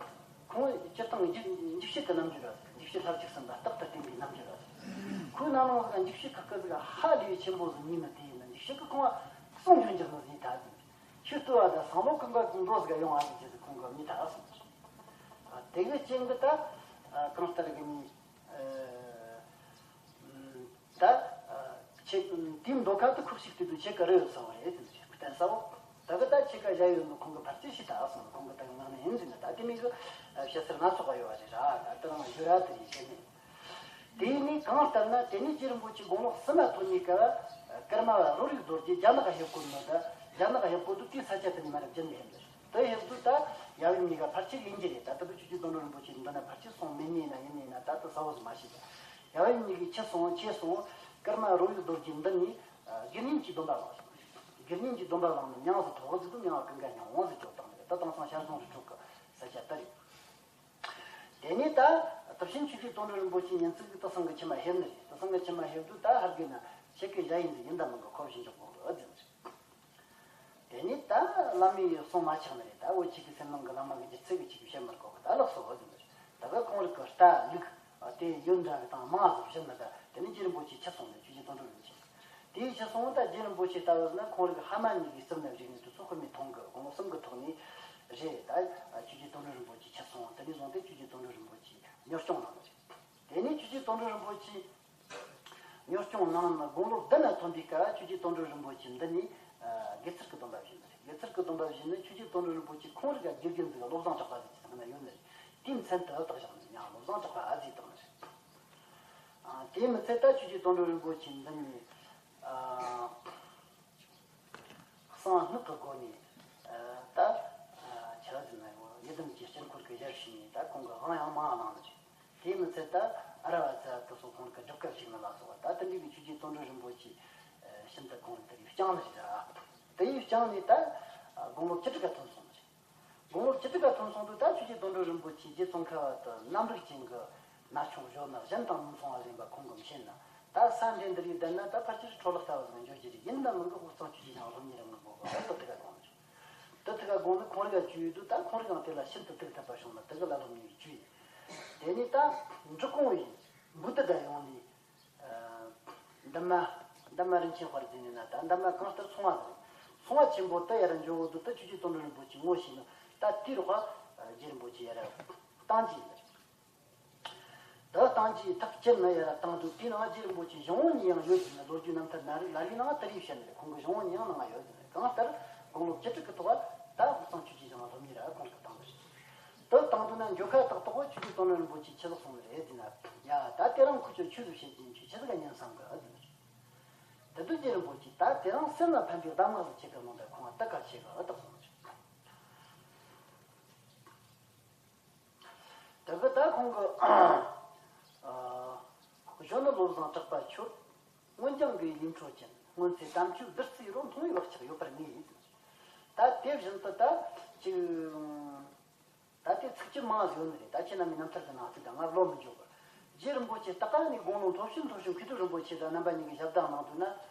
ཁོང་སྤྱིར་བཏང་འཇིགས་འཇིགས་བྱེད་ཀྱི་རྣམ་འགྱུར་ར་ཟེར། འཇིགས་བྱེད་ལྷ་བཅུ་གསུམ་པ་རྟག་ཏུ་བསྟན་པའི་རྣམ་འགྱུར་ར་ཟེར། ཁོའི་རྣ་ནང་ཟིག་ག་འཇིགས་བྱེད་ཁག་གི་ཟིག་ཧ་ལས་ཆེན་པོ་ཟིག་ཉིད་ནི་དེ་ཡིན་ན། འཇིགས་བྱེད་ཀྱི་ཁོང་བ་གསུང་རྒྱུན་འཇགས་ནི་ཟིག་ཐག་ཟིག་ཆོས་ལྟོས་པ་དང་སང་ལོ་ཀུན་དགའ་ཀུན་འགྲོ་ཟིག་ཡོང་བ་ཟིག་ཅེས་ཟིག་ཁོང་གི་མི་ཐག་སོང་། ཨ། དེ་གི་རྐྱེན་གྱིས་ད། ཨ། གང་ལྟར་གི་ནི། ཨ། ད། ཨ། ཁྱེད་དེའི་མདོ་ཁ་དུ་ཁུག་ཞིག་དུས་དུ་ཁྱེད་ཀ་རེ་ཡོད་སོང་བ་རེད་ཟེར་ནས་བསྟན་ས་འོ། ད་གི་ད་ཁྱེད་ཀ་བཞག་ཡོད་ནོ་ཁོང་གི་ཕར་ཆེར་ཞིག་ད་སོང་། ཁོང་གི་ད་གི་ངག་ནས་ཡིན་ཟེར་ན། ད་དེ་མིན་གི་བཤད་སར་སྣ་ཚོགས་པ་ཡོད་བ་རེད་ར། ད་དེ་རང་ཞུ་ར་དེ་རེད་བཤད་ནས། དེ་ནས་གང་ལྟར་ན་དེ་ནས་རྗེ་རིན་པོ་ཆེ་དགུང་ལོ་གསུམ་ལ་ཐོན་ནས་ཀ་ཀརྨ་པ་རོ་རིག་རྡོ་རྗེ་རྒྱ་ནག་ག་ཕེབས་གོ་ནོ། ད་རྒྱ་ནག་ག་ཕེབས་གོ་དུས་དེའི་ས་ཆ་དེ་ནས་མ་རབས་རྒྱུན་ལས་ཕེབས་ནས། དེ་ཡིན་དུས་ད་ཡབ་ཡུམ་གཉིས་ཀ་ཕལ་ཆེར་ཡིན་གྱི་རེད། ད་ལྟ་བུ་ཆོས་རྗེ་དོན་གྲུབ་རིན་པོ་ཆེ་འདི་ན་ཕལ་ཆེར་སོང་མེད་ནི་ཡིན་ན་ཡིན་ནི་ཡིན་ན་ད་ལྟ་གསལ་བོ་ཟིག་མ་ཤེས་ཀྱང་། ཡབ་ཡུམ་གཉིས་ཀས་ཁྱེར་སོང་ཁྱེར་སོང་། ཀརྨ་རོ་ཡུལ་རྡོ་རྗེ་འདི་ནས་དགེ་བསྙེན་གྱི་སྡོམ་པ་བླངས་སོང་། དགེ་བསྙེན་གྱི་སྡོམ་པ་བླངས་ནས་མྱིང་ཟིག་ཐོགས་ཟིག་ཏུ་མྱིང་ཀུན་དགའ་སྙིང་པོ་ཟིག་བཅོལ་བཏང་ནི་རེད། ད་དེང་སང་ཞལ་བཟང་རི་ཁྲོད་ཀྱི་ས་ཆ་ལྟར་རེད། དེ་ནས་ད་དེ་བཞིན་ཆོས་རྗེ་དོན་གྲུབ་རིན་པོ་ཆེ་ཉིན་གཅིག་གི་དེ་སང་གི་ཁྱིམ་མ་ཕེབས་ནི་རེད། དེ་སང་གི་ཁྱིམ་མ་ཕེབས་དུས་ད་ཧར་གི་ན་ཁྱེད་ཀྱི་ཞ་ཡི་ཟིག་ཡིན་ད་མིན་གི་ཁོ་བཞིན་འཇོག་དགོས་གི་ཨ་ཟེར་ནི་རེད། དེ་ནས་ད་བླ་མའི་གསུང་མ་ཆག་ནི་རེད། ད་འུ་ཆོ་གི་སེམས་ནང་གི་བླ་མ་གི་རྒྱུ་ཚིག་གི་ཆིག་བཤད་མི་དགོས་གི། ད་ལགས་སོ་ཟེར་ནི་རེད། ད་ག་ཁོང་རིགས་ཀྱི་རྟ་ལུག་དེ་ཡོད་འདྲ་གི་དང་མང་ཟིག་བཞིན་ན། ད་དེ་ནས་རྗེ་རིན་པོ་ཆེ་ཁྱེར་སོང་ནས་ཆོས་རྗེ་དོན་གྲུབ་རིན་པོ་ཆེ། དེའི་ཕྱིར་སོང་ད་རྗེ་རིན་པོ་ཆེ་ལྟ་བུ་ན་ཁོང་རིགས་ཕ་མ་གཉིས་ཀྱི་རྩིབ་ནས་བཞུགས་ནས་དུས་ཚོད་ཁོ་མི་མཐོང་གི། དགུང་ལོ་གསུམ་གི་ཐོག་ནས་རེད། ད་ཆོས་རྗེ་དོན་གྲུབ་རིན་པོ་ཆེ་ཁྱེར་སོང་། དེ་ནས་བཟུང་སྟེ་ཆོས་རྗེ་དོན་གྲུབ་རིན་པོ་ཆེ་གཉོར་སྐྱོང་གནང་ནི་རེད། དེ་ནས་ཆོས་རྗེ་དོན་གྲུབ་རིན་པོ་ཆེ་གཉོར་སྐྱོང་གནང་ན་དགུང་ལོ་བདུན་ལ་ཐོན་པའི་སྐབས་ཆོས་རྗེ་དོན་གྲུབ་རིན་པོ་ཆེ་འདི་ནས་དགེ་ཚུལ་གྱི་སྡོམ་པ་བཞེས་ནི་རེད། དགེ་ཚུལ་གྱི་སྡོམ་པ་བཞེས་ནས་ཆོས་རྗེ་དོན་གྲུབ་རིན་པོ་ཆེ་ཁོང་རིགས་ཀྱི་དགེ་རྒན་ཟིག་བློ་བཟང་གྲགས་པ་ཟིག་གི་ནང་ཡོད་ནི་རེད། དེའི་མཚན་དུ་བཏགས་བཞག་ནས་མྱིང་བློ་བཟང་གྲགས་པ་ཨ་ཟེར་བཏགས་ནི་རེད། ཨ། དེ་མི་ཚད་ད་ཆོས་རྗེ་དོན་གྲུབ་རིན་པོ་ཆེ་འདི་ནས། ཨ། གསང་སྔགས་ཀྱི་སྒོ་ནས། ཨ། ད། ཨ། ཆ་ཟིན་ན་ཡོད་ཡི་དམ་གྱི་དཀྱིལ་འཁོར་གྱི་ཞལ་ཕྱེ་ནས་ད་ཁོང་གི་དབང་ཡང་མང་བ་གནང་ནི་རེད། དེ་མི་ཚད་ད་ཨ་ར་བ་ཚ་དེ་ཚོ་ཁོང་གི་སྒྲུབ་སྐབས་ཤིག་ནི་ལ་སོགས་པ། ད་དེ་འདྲའི་གི་ཆོས་རྗེ་དོན་གྲུབ་རིན་པོ་ཆེ། ཨ། ཤིན་ཏུ་ཁོང་དེ་ཡིས་བསྐྱངས་ནི་རེད། དེ་ཡིས་བསྐྱངས་ནས་ད། ཨ། དགུང་ལོ་བཅུ་དྲུག་ག་ཐོན་སོང་ནི་རེད། དགུང་ལོ་བཅུ་དྲུག་ག་ཐོན་སོང་དུས་ད་ཆོས་རྗེ་དོན་གྲུབ་རིན་པོ་ཆེ་རྗེ་ཙོང་ཁ་པ་དུ་རྣམ་རིག་ཅན་གྱི་ན་ཆུང་བཞོན་ན་གཞན་དང་མི་མཚུངས་པ་ཟིན་པ་ཁོང་གིས་མི་ཤེས་ན། ད་ས་འདྲེན་འདི་རིགས་བསྡད་ན་ད་ཕལ་ཆེར་འཕྲོ་བརླག་ལྟ་བུ་ཟིག་འགྱོ་རྒྱུ་རེད། ཡིན་ན་མིན་གི་དབུས་གཙང་ཆོས་ཀྱི་ཞིང་སློབ་གཉེར་ཡོང་གི་དགོས་གི། དེ་དེ་ག་དགོངས་ནས། དེ་དེ་ག་དགོངས་ནས་ཁོང་རིགས་ལ་བཅོལ་ཡོད་དུས་ད་ཁོང་རིགས་ཀྱང་དེ་ལ་ཤིན་ཏུ་དུག་ཐབས་པ་བྱུང་ན་དེ་གི་ལ་སློབ་གཉེར་བཅོལ་ཡིན། དེ་ནས་ད་འབྲི་གུང་བའི་འབུ་དུ་ད་ཡོང་ནས། ཨ། འདབ་མ། འདབ་མ་རིན་ཆེན་དཔལ་འཛིན་ནས་ན་ད་འདབ་མ་གང་ལྟར་ཚོང་བ་ཟེར། ཚོང་བ་ཆེན་པོ་དུ་ཡར་འཇོག་འོག་ཏུ་ད་ཆོས་རྗེ་དོན་གྲུབ་རིན་པོ་ཆེ་ངོ་ཤེས་ནོ། ད་དེའི་རོགས་རྗེ་རིན་པོ་ཆེ་ཡར་བཏང་རྒྱུ་ཡིན། ད་བཏང་རྒྱུའི་ཐག་བཅད་ན་ཡར་བཏང་དུས་དེའི་ནང་རྗེ་རིན་པོ་ཆེ་གཞུང་བོ་ཉིད་ཡང་ཡོད་ཟེར་ནས་ལོ་རྒྱུས་རྣམ་ཐར་ན་རེ་ལ་ལའི་ནང་དེ་རིགས་བཤད་ནས་རེད། ཁོང་གི་གཞུང་བོ་ཉིད་ཡང་ནང་ཡོད་ཟེར་ནས། གང་ལྟར་དགུང་ལོ་བཅུ་དྲུག་གི་ཐོག་ད་དབུས་གཙང་ཆོས་ཀྱི་ཞིང་སློབ་གཉེར་ར་ཁོང་གིས་བཏང་བ་རེད། དུ་བཏང་དུས་ན་འགྱོ་ཁ་ཏག་ཏག་པོ་ཆོས་རྗེ་དོན་གྲུབ་རིན་པོ་ཆེ་ཆི་ལོག་སོང་ནི་རེད་ཟེར་ན། ཡ་ད་དེ་རིང་ཁོ་ཚོས་ཆོས་ཟིག་བཤད་ཀྱིན་ཁྱོད་ཆི་ཟིག་ག་ཉན་བསམ་གི་ཨ་ཟེར་ནི་རེད། དེ་དུས་རྗེ་རིན་པོ་ཆེ་ད་དེ་རིང་སེམས་ལ་ཕན་པའི་གདམས་ངག་ཟིག་ཁྱེད་ཀྱི་ནང་དུ་ཁོང་ལ་ད་ག་ཆེ་གི་ཨ་ཏག་སོང་ནི་རེད། དེ་གི་ད་ཁོང་གི། ཨ། གཞོན་ནུ་བློ་བཟང་གྲགས་པ་ཁྱོད། སྔོན་སྦྱངས་ཀྱི་ལུས་འཕྲོད་ཅན། སྔོན་ཚེ་དམ་ཆོས་བདུད་རྩིའི་རོ་མཐོང་བའི་བག་ཆགས་ཡོད་པར་ངེས། ད་དེ་བཞིན་དུ་ད་ཅིག་ད་དེ་ཚིག་གི་མང་ཟིག་ཡོད་ནི་རེད། ད་ཁྱེད་རྣམ་པའི་རྣམ་ཐར་གྱི་ནང་ཚིག་དང་ང་བློ་མི་འཇོག་གི། རྗེ་རིན་པོ་ཆེ་ད་ག་ནས་དགུང་ལོ་མཐོ་ཤོས་མཐོ་ཤོས་མཁས་གྲུབ་རིན་པོ་ཆེ་དང་རྣམ་པ་གཉིས་ཀྱི་ཞབས་འདེགས་གནང་འདུག་ན།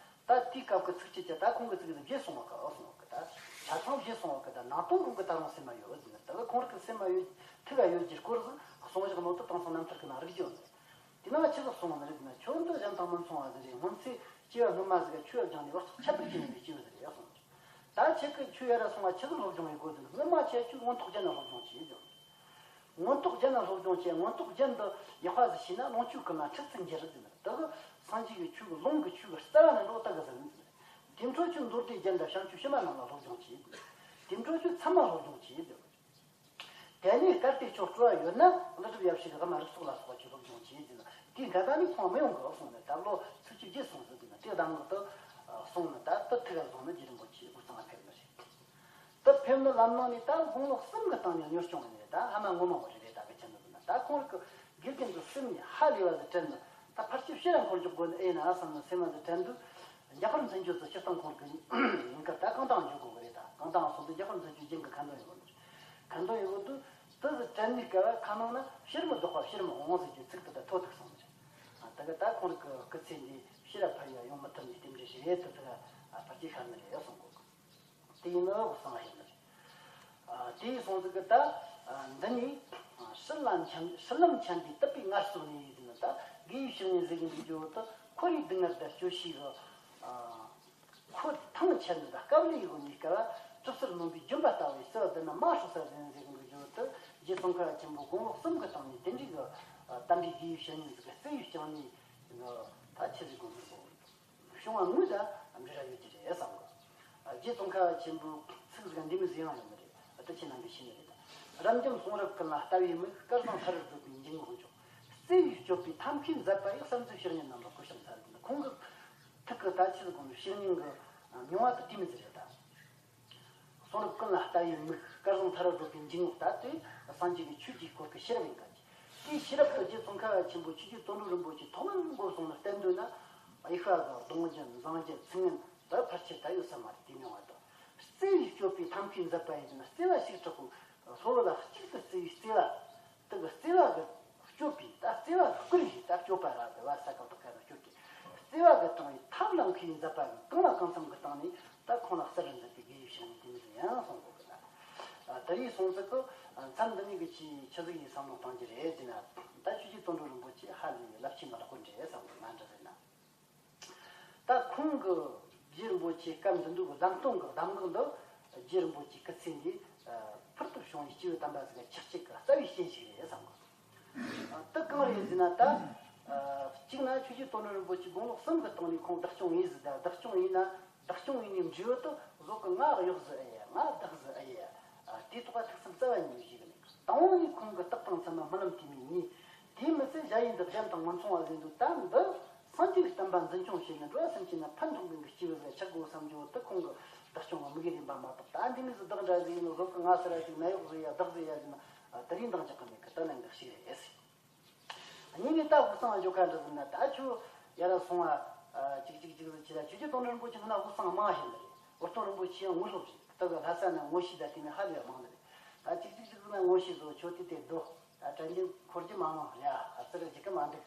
ད་དེའི་སྐབས་ཀྱི་ཚིག་གི་ད་ཁོང་གི་ཚིག་ཟིག་བརྗེད་སོང་བ་གི་ཨོ་སོང་བ་གི་ད་ཆ་ཚང་བརྗེད་སོང་བ་གི་ད་ནང་དོན་ཁོང་གི་ད་རུང་སེམས་མ་ཡོད་ཟིག་ན། ད་གི་ཁོང་རིགས་ཀྱི་སེམས་མ་ཡོད་ཐུགས་ལ་ཡོད་ཀྱི་སྐོར་ཟིག་གསུང་བཞག་ནོ་དེ་དེང་སང་རྣམ་ཐར་གྱི་ནང་རིག་རྒྱུ་ཡོད་ནི་རེད། དེ་ནང་ཆི་ཟིག་གསུངས་ནི་རེད་ཟེར་ན། ཁྱོད་འདི་གཞན་དང་མི་མཚུངས་པ་ཟིག་རེད། སྔོན་ཚེ་སྐྱེ་བ་སྔོན་མ་ཟིག་ག་ཆོས་སྦྱངས་ནས་བག་ཆགས་ཁྱད་པར་ཅན་ཡིན་པའི་སྐྱེས་བུ་ཟིག་རེད་གསུངས། ད་ཁྱེད་ཀྱིས་ཆོས་ཡར་ར་སོང་བ་ཆི་ཟིག་སློབ་སྦྱོང་ཡེད་དགོས་ཟེར་ན། སྔོན་མ་ཁྱེད་ཆོས་མངོན་རྟོགས་རྒྱན་ལ་སློབ་སྦྱོང་བྱེད་ཟེར། མངོན་རྟོགས་རྒྱན་ལ་སློབ་སྦྱོང་བྱེད། མངོན་རྟོགས་རྒྱན་དུ་ཡག་པ་ཟིག་ཤེས་ན་ལོངས་སྤྱོད་ཀུན་ལ་ཁྲིག་ཚིག་འགྱུར་ཟེར། ད་གི་སངས་རྒྱས་ཀྱི་ཆོས་ཀྱི་ལུང་གི་ཆོས་ཀྱི་རྩ་བ་ནས་འགྲོ་ལྟ་གི་ཟེར། དེ་འཕྲོ་ཁྱོད་མདོ་སྡེ་རྒྱན་དང་བྱམས་ཆོས་བྱེ་བྲག་རྣམས་ལ་སློབ་སྦྱོང་བྱེད། དེ་འཕྲོ་ཁྱོད་ཚད་མ་སློབ་སྦྱོང་བྱེད་ཟེར། དེ་ནས་གལ་ཏེ་ཁྱོད་སྤྲོ་བ་ཡོད་ན། ཀླུ་སྒྲུབ་ཡབ་སྲས་ཀྱི་དབུ་མ་རིགས་ཚོགས་ལ་སོགས་པ་ཆོས་སློབ་སྦྱོང་བྱེད་ཟེར་ན། དེའི་འགལ་ཟླ་ནི་ཁོང་མི་ཡོང་གི་གསུངས་ནས། ད་ལོ་ཚིགས་བཅུ་བརྒྱད་སོང་ཟིན་ཟིན་ན། དེ་གདམས་ངག་ཏུ་གསུངས་ནས། ད་དེ་ཐུགས་ལ་བཟུང་ནས་རྗེ་རིན་པོ་ཆེ་དབུས་གཙང་ལ་ཕེབས་ནི་རེད། ད་ཕེབས་ནི་ལམ་ནང་ནས་ད་དགུང་ལོ་གསུམ་གྱི་སྟེང་ནས་གཉོར་སྐྱོང་ནས། ད་ཧ་མ་ངོ་མ་བ་རེ་རེ་ད་གི་ཆེན་པོ་ཟིན་ན། ད་ཁོང་རིགས་ཀྱི་དགེ་རྒན་ཚོ་སེམས་ནས་ཧ་ལས་པ་ཟིག་དྲན་ནས། ད་ཕལ་ཆེར་ཕྱིར་ར་འཁོར་འཇུག་དགོས་ནི་ཨེ་ན་བསམ་ནས་སེམས་ལ་ཟིག་དྲན་དུས། རྒྱ་གར་མཚན་བརྗོད་ཚོ་སྤྱིར་བཏང་ཁོང་གི་ཡིན་ཁར། ད་གང་དང་འཇུག་དགོས་གི་རེད། ད་གང་དང་སོང་དུས་རྒྱ་གར་མཚན་བརྗོད་རྒྱན་གྱི་ཁ་འདོན་ཡོད་གི་རེད། ཁ་འདོན་ཡོད་དུས་དེ་ཟིག་དྲན་ནས་སྐབས་ཁ་ནང་ན། ཕྱིར་མི་ལྡོག་པ་ཕྱིར་མི་འོང་ཟེར་རྒྱུའི་ཚིག་དེ་ད་ཐོ་ཐུག་སོང་ནི་རེད། ད་གི་ད་ཁོང་རིགས་ཀྱི་སྐུ་ཚེ་འདི་ཕྱིར་ར་ཕར་ཡ་ཡོང་མི་ཐུབ་ནི་རྟེན་འབྲེལ་ཞིག་རེད་དུ། དེ་ཕལ་ཆེར་ཤར་ནི་རེད་གསུང་གོ། དེ་ཡིན་ནོ་གསང་བ་ཡིན་ནི་རེད། ཨ། དེ་ཡིན་སོང་ཙི་གི་ད། ཨ། འདི་ནི། ཨ། སྲིད་ལ་འཆམ། སྲིད་ལམ་འཆམ་པའི་དད་པའི་ངལ་གསོ་ནས་ཡིན་ན། ད་དགེ་བའི་བཤེས་གཉེན་ཟེར་གི་འདུག་རྒྱུ་དེ། ཁོ་རའི་སྡུག་བསྔལ་དང་སྐྱོ་ཤས་ཀྱི། ཨ། ཁོ་ཐང་ཆད་ནས། ད་སྐབས་ལས་ཡོད་ནས་སྐབས་གྲིབ་སེལ་སྣོམ་པའི་སྦྱིན་པ་ལྟ་བུའི་བརྩེ་བ་འདི་ན་མ་ཧྲོ་ས་ཟིན་ཟེར་གི་འདུག་རྒྱུ་དེ། རྗེ་ཙོང་ཁ་པ་ཆེན་པོ་དགུང་ལོ་གསུམ་གྱི་སྟེང་ནས་དེ་འདྲའི་གི། ཨ། དམ་པའི་དགེ་བའི་བཤེས་གཉེན་ཟིག་གི་བརྩེ་བའི་བྱང་ནས། ད་ཆི་ཟིག་དགོངས་པ་དགོངས། བྱུང་བ་དངོས་དང་འབྲེལ་བ་ཡོད་ཀྱི་རེད་བསམ་གི། རྗེ་ཙོང་ཁ་པ་ཆེན་པོའི་ཚིག་ཟིག་འདི་མོ་ཟིག་ཡང་ཡོད་ནི་རེད། ད་ཁྱེད་རྣམས་ཀྱིས་ཤེས་ནི་རེད། རབ་འབྱམས་གསུང་རབ་ཀུན་ལ་ལྟ་བའི་མིག། སྐལ་བཟང་མཐར་རུ་བགྲོད་པའི་འཇུག་ངོགས་མཆོག། བརྩེ་བའི་སྤྱོད་པའི་ཐབས་མཁས་མཛད་པ་ཡིས། བསམ་གཟས་བཤེས་གཉེན་རྣམས་ལ་གོ་ཤར་མཛད། ཁོང་གི་ཐུགས་ཀྱི་ད་ཆི་ཟིག་དགོངས་པའི་བཤེས་གཉེན་གྱི་མྱོང་བ་དེ་དེ་མོ་ཟིག་རེད་ད། གསུང་རབ་ཀུན་ལ་ལྟ་བའི་མིག། སྐལ་བཟང་མཐར་རུ་བགྲོད་པའི་འཇུག་ངོགས། ད་དེ་སངས་རྒྱས་ཀྱི་ཆོས་ཀྱི་སྐོར་གྱི་ཤེས་རབ་ཡིན་ག་ཅིག། དེའི་ཤེས་རབ་ཏུ་རྗེ་ཙོང་ཁ་པ་ཆེན་པོ་ཆོས་རྗེ་དོན་གྲུབ་རིན་པོ་ཆེ་ཐོག་མར་མགོ་བཟུང་ནས་བསྟན་འདོད་ན། ཡིག་ཤ་གི་གདུང་རྒྱུན་འཛིན་རྒྱུན་ཚིག་ངན་དེ་ཕལ་ཆེར་ད་ཡོད་ས་མ་རེད། དེ་མྱོང་བ་དང་། བརྩེ་བའི་སྤྱོད་པའི་ཐབས་མཁས་མཛད་པ་ཡིན་ན། བརྩེ་བ་ཞིག་དྲག་པོ། སློབ་བུ་ལ་གཅིག་ཏུ་བརྩེ་བའི་བརྩེ་བ། དེ་གི་བརྩེ་བ་གི་སྤྱོད་པའི། ད་བརྩེ་བ་གི་སྐུལ་བའི་ད་སྤྱོད་པ་ར། དེ་བ་ས་ག་དག་ག་ལ་སྤྱོད་ཀྱི། བརྩེ་བ་གི་དྲང་བའི་ཐབས་ལ་མཁས་མཛད་པ་གི། གང་ལ་གང་འཚམ་གི་སྟེང་ནས་ད་ཁོང་ལ་གསར་རུ་མཛད་པའི་དགེ་བའི་བཤེས་གཉེན་དེ་མོ་ཟིག་ཡང་གསུང་དགོས་གི་ལ། ཨ། དེ་ཡིན་སོང་ཙི་གི། ཨ། མཚམས་འདི་ནས་གི་ཆི་ཆི་ཟིག་ཡིན་བསམ་བློ་གཏོང་རྒྱུ་རེད་ཟེར་ན། ད་ཆོས་རྗེ་དོན་གྲུབ་རིན་པོ་ཆེ་ཧ་ལས་རླབས་ཆེན་གི་ལག་པ་འདྲ་བསམ་གི། ང་འདྲ་ཟེར་ན། ད་ཁོང་གི་རྗེ་རིན་པོ་ཆེ་སྐབས་འདི་འདུག་གི་ལམ་སྟོན་གི་གདམས་ངག་འདི། རྗེ་རིན་པོ་ཆེ་སྐུ་ཚེ་འདི། ཨ། ཕུལ་དུ་བྱུང་བའི་སྐྱེས་བུ་དམ་པ་ཟིག་གི་ཆགས་ཅིག་གི་རྩ་བའི་རྐྱེན་ཞིག་རེད་བསམ་གི། ཨ། དེ་གང་རེད་ཟེར་ན། ད། ཨ། གཅིག་ན་ཆོས་རྗེ་དོན་གྲུབ་རིན་པོ་ཆེ་དགུང་ལོ་གསུམ་གི་སྟེང་ནས་ཁོང་བདག་སྐྱོང་ཡིན་ཟིག། ད་བདག་སྐྱོང་ཡིན་ན། བདག་སྐྱོང་ཡིན་ནི་འབྲས་བུ་དེ་བཟོ་གི། ང་གཡོག་ཟིག་ཨེ་ཡ། ང་བདག་ཟིག་ཨེ་ཡ། ཨ། དེ་ཐོག་ཐུགས་བསམ་རྩ་བ་ཉིད་ནས་བཞེས་གི་མེད། དང་པོ་ནས་ཁོང་གི་རྟགས་དང་མཚན་མ་རྨི་ལམ་དེ་མོ་གཉིས། དེ་མི་ཚད་གཞལ་ཡས་འདི་གཞན་དང་མི་མཚུངས་པ་ཟིག་འདུག། ད་འདི་སངས་རྒྱས་ཀྱི་བསྟན་པ་འཛིན་སྐྱོང་བྱས་ནས་འགྲོ་བ་སེམས་ཅན་ལ་ཕན་ཐོགས་མཁན་གྱི་སྐྱེས་བུ་ཟིག་ཆགས་དགོས་བསམ་རྒྱུ་དེ་ཁོང་གི་བདག་སྐྱོང་གི་དམིགས་ཡུལ་ཡིན་པ་མ་གཏོགས། ད་འདི་མོ་ཟིག་བདག་འདྲ་ཟིག་ཡིན་ནོ། བཟོ་གི་ང་ཟེར་ར་ཅིག། ན་གཡོག་ཟིག་ཡ། བདག་ཟིག་ཡ་ཟེར་ན། ཨ། དེ་རིང་འདང་ཅག་གི་མེད་གི། ད་ནང་འདི་ཞིག་རེད་ཟེར། གཉིས་ནས་ད་དབུས་གཙང་ལ་འཇོག་ཁ་འདྲ་ཟེར་ན། ད་ཁྱོད་ཡར་སོང་བ། ཨ། ཅིག་ཅིག་ཅིག་ཟེར་གྱི་ད། ཆོས་རྗེ་དོན་གྲུབ་རིན་པོ་ཆེ་སྔོན་ན་དབུས་གཙང་མང་ཞིག་ནི་རེད། འུར་སྟོན་རིན་པོ་ཆེ་ཡང་ངོ་ཤེས་རེད། ད་གི་ལྷ་ས་ན་ངོ་ཤེས་ད་དེ་མོ་ཧ་ལས་མང་ནི་རེད། ད་ཅིག་ཅིག་ཅིག་ཟེར་ན་ངོ་ཤེས་བཟོ། ཁྱོད་དེ་དེ་སྡོད། ད་དྲན་རྒྱུ་འཁོར་རྒྱུ་མང་མང་རེད། ཨ། ཨ་ཙི་རེ་འཇིགས་གི་མ་འདུག།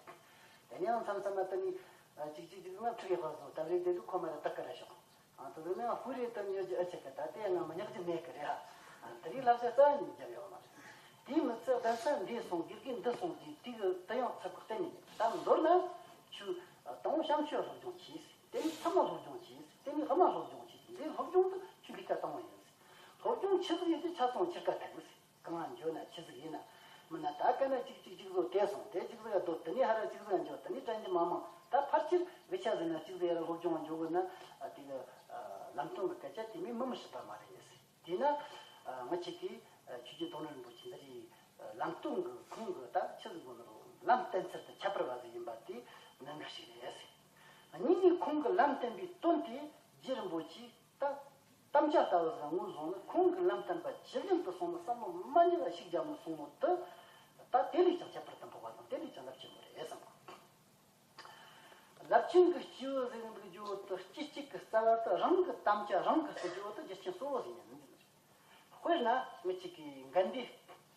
དེ་ནས་ཡང་མཚམས་མཚམས་མ་དེ་ནས། ཨ། ཅིག་ཅིག་ཅིག་ཟེར་ན་ཁྲིག་ཡག་པ་བཟོ། ད་རེས་དེ་དུས་ཁོ་མ་རེད། ད་ག་ར་ཤོག། ཨ། དེ་ནས་ཧུ་རེ་དང་ཉོ་རྒྱུ་ཨ་ཆེ་གི། ད་དེ་ང་མི་ཉག་རྒྱུ་མེད་གི་རེད། ཨ། དེ་རིང་བསླབ་བྱ་རྩ་བ་ཉིད་བརྒྱབ་ཡོད་མ་རེད། དེ་མི་ཚད་གདན་ས་འདི་སོང་། དགེ་རྒན་འདི་སོང་། དེ་དེ་གི་དེ་ཡང་ཚབ་གི་གཏན་ནས་མེད། ད་མདོར་ན་ཁྱོད། ཨ། དང་པོ་བྱམས་ཆོས་སློབ་སྦྱོང་གྱིས། དེ་ནས་ཕ་མ་སློབ་སྦྱོང་གྱིས། དེ་ནས་དབུ་མ་སློབ་སྦྱོང་གྱིས། འདི་སློབ་སྦྱོང་དེ་ཁྱོད་ལས་ཀ་དང་པོ་ཡིན། སློབ་སྦྱོང་ཆི་ཟིག་ཡིན་དེ་ཆ་ཚང་ཁྱེར་ཀ་ཐལ། གང་ང་འགྱོ་ན་ཆི་ཟིག་ཡིན་ན། མིན་ན་ད་ག་ན་ཅིག་ཅིག་ཅིག་བཟོ། དེ་སོང་དེ་ཅིག་ཟིག་སྡོད། དེ་ནས་ཧ་ར་ཅིག་ཟིག་འགྱོ། དེ་ནས་དྲན་རྒྱུ་མང་མང་། ད་ཕལ་ཆེར་དགེ་ཆ་ཟིན་ན་ཅིག་ཟིག་ཡར་སློབ་སྦྱོང་འགྱོ་དགོས་ན། ཨ། དེ་གི། ཨ། ལམ་སྟོན་གི་སྐད་ཆ་དེ་མོ་མི་མི་སྲིད་པ་མ་རེད་ཟེར། དེས་ན། ཨ། ང་ཅིག་གིས། ཨ། ཆོས་རྗེ་དོན་གྲུབ་རིན་པོ་ཆེ་འདི་རེད། ཨ། ལམ་སྟོན་གི་ཁོང་གི་ད་ཆི་ཟིག་དགོས་ནི་རོ། ལམ་བསྟན་ཚུལ་དེ་ཁྱད་པར་བ་ཟིག་ཡིན་པ་དེ་གནད་འགག་ཞིག་རེད་ཟེར། གཉིས་ནས་ཁོང་གི་ལམ་བསྟན་པའི་དོན་དེ་རྗེ་རིན་པོ་ཆེ་ད་དམ་བཅའ་ལྟ་བུ་ཟིག་ངོས་བཟུང་ནས། ཁོང་གི་ལམ་བསྟན་པ་ཇི་བཞིན་དུ་སོང་ནས་བསམ་བློ་མ་འགྱུར་བ་ཞིག་བརྒྱབ་ནས་སོང་ནོ་དེ། ད་དེ་ལས་ཀྱང་ཁྱད་པར་དུ་འཕགས་པ་དང་། དེ་ལས་ཀྱང་རླབས་ཆེན་པོ་རེད་བསམ་གི། རླབས་ཆེན་གྱི་སྐྱེས་བུ་ཟེར་གི་འདུག་རྒྱུ་བོ་དེ་སྐྱེས་སྐྱེས་ཀྱི་རྩ་བ་དེ་རང་གི་དམ་བཅའ་རང་གིས་བརྩི་རྒྱུ་བོ་དེ་རྒྱུ་རྐྱེན་གཙོ་བོ་ཟིག་ཡིན་ནི་འདུག། དཔེར་ན་ངེད་ཅིག་གི་དགའ་ལྡན།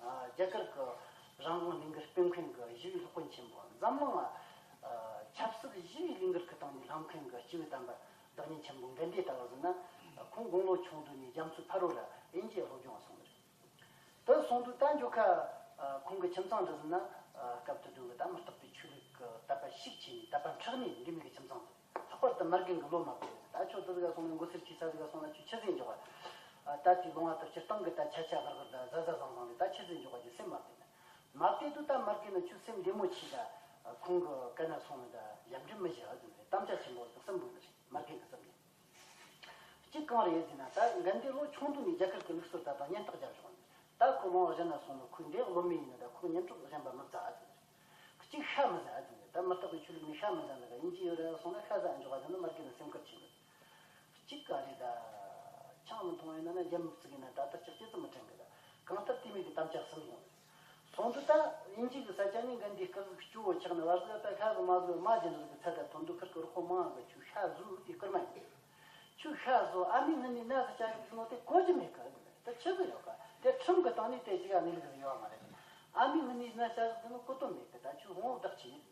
ཨ། རྒྱ་གར་གྱི་རང་དབང་ལས་འགུལ་སྤེལ་མཁན་གྱི་ཞི་བའི་སློབ་དཔོན་ཆེན་པོ། འཛམ་གླིང་ལ། ཨ། ཆབ་སྲིད་ཞི་བའི་ལས་འགུལ་གྱི་སྟེང་ནས་ལྷམ་མཁན་གྱི་སྐྱེས་བུ་དམ་པ་བདག་ཉིད་ཆེན་པོ་དགའ་ལྡན་ལྟ་བུ་ཟེར་ན། ཁོང་དགུང་ལོ་ཆུང་དུས་ནས་རྒྱ་མཚོའི་ཕ་རོལ་ལ་དབྱིན་ཇིའི་སློབ་སྦྱོང་སོང་ནི་རེད། དེ་སོང་དུས་ད་འགྱོ་ཁ། ཨ། ཁོང་གི་ཁྱིམ་ཚང་འདྲ་ཟེར་ན། ཨ། སྐབས་དེ་དུས་ཀྱི་ད་མུ་སྟེགས་པའི་ཆོས་ལུགས་ཀྱི་དད་པ་ཤུགས་ཆེ་ནས་དད་པ་མཁྲེགས་ནས་འདྲེས་མི་གི་ཁྱིམ་ཚང་ཟིག། ལྷག་པར་དུ་མ་རྒན་གྱི་ལོ་མ་བགོས་ནས། ད་ཁྱོད་དེ་ཟིག་ག་སོང་ན། མགོ་སེར་ཁྱི་ས་ཟིག་ག་སོང་ན་ཁྱོད་ཆི་ཟིག་འགྱོ་ག། ཨ། ད་དེའི་ལུང་བ་དེ་སྤྱིར་བཏང་གི་ད་ཆ་ཆ་གར་གར་ད་གཟའ་གཟའ་བཟང་བཟང་རེད། ད་ཆི་ཟིག་འགྱོ་ག་ཅེས་སེམས་མ་བདེ་ན། མ་བདེ་དུས་ད་མ་རྒན་ནི་ཁྱོད་སེམས་བདེ་མོ་བྱོས་ད། ཁོང་གི་གན་ན་སོང་ནས་ད་ཡབ་འབྲི་མི་བྱེད་ཨ་ཟེར་ནས་དམ་བཅའ་ཆེན་པོ་ཟིག་གསུངས་འདུག་ནི་རེད། མ་རྒན་གྱི་སེམས་ནས། གཅིག་གང་རེད་ཟེར་ན། ད་དགའ་ལྡན་ལོ་ཆུང་དུས་ནས་རྒྱ་གར་གྱི་ལུགས་སྲོལ་དད་པ་ཉམས་ཐག་བརྒྱབ་བཞག་ནས། ད་ མང་བ་གཞན་ན་སོང་ན་ཁོས་འདི་སློབ་མ་ཡིན་ན་ད་ཁོ་སྙན་གྲགས་གཞན་པ་མི་བཙལ་ཨ་ཟེར། གཅིག་ཤ་མི་ཟ་ཨ་ཟེར། ད་མི་རྟག་པའི་ཆོས་ལུགས་ནས་ཤ་མི་ཟ་ན་ད་ཡིན་གྱི་ཡོད་རེད་སོང་ན་ཤ་ཟ་འཇོག་ཨ་ཟེར་ན་མ་རྒན་ན་སེམས་ཁུར་ཆེ་ནི། གཅིག་ག་རེ་ད། ཆང་མི་འཐུང་ཡིན་ན་ན་རྒྱ་མི་བཙུགས་ཡིན་ན་ད་ལྟ་ལྕགས་ཀྱི་ཙམ་མི་དྲན་གི་ད། གང་ལྟར་དེ་མིན་གི་དམ་བཅའ་གསུམ་ཡོང་རེད། སོང་དུ་ད་དབྱིན་ཇི་གི་ས་ཆ་ནས་འགན་འདི་སྐབས་སུ་སྐྱོ་བོ་ཆགས་ནས་བར་སྐབས་ད་ཤ་གི་མ་བཟོ་མ་ཇི་འདྲ་གི་ཚད་ད་ཐོན་དུ་ཁིར་གི་རོགས་མང་གི་ཆུ་ཤ་བཟོ་དེ་སྐུར་མ་ཡིན། ཆུ་ཤ་བཟོ་ཨ་མའི་ངི་ནས་ན་ཟི་ཅག་ཡོད་ནོ་དེ་གོ་རྒྱུ་མེད་གི་ད་ཆི་ཟི་ཡོད་གི་དེ་ཁྲིམས་གི་སྟེང་ནས་དེ་ཅི་ག་གནས་ལུགས་ཡོད་མ་རེད། ཨ་མའི་ངི་ནས་ན་ཤ་བཟོ་ནོ་གོ་དོན་མེད་གི་ད་ཆུ་ཧོང་བདག་ཆི་ཡིན།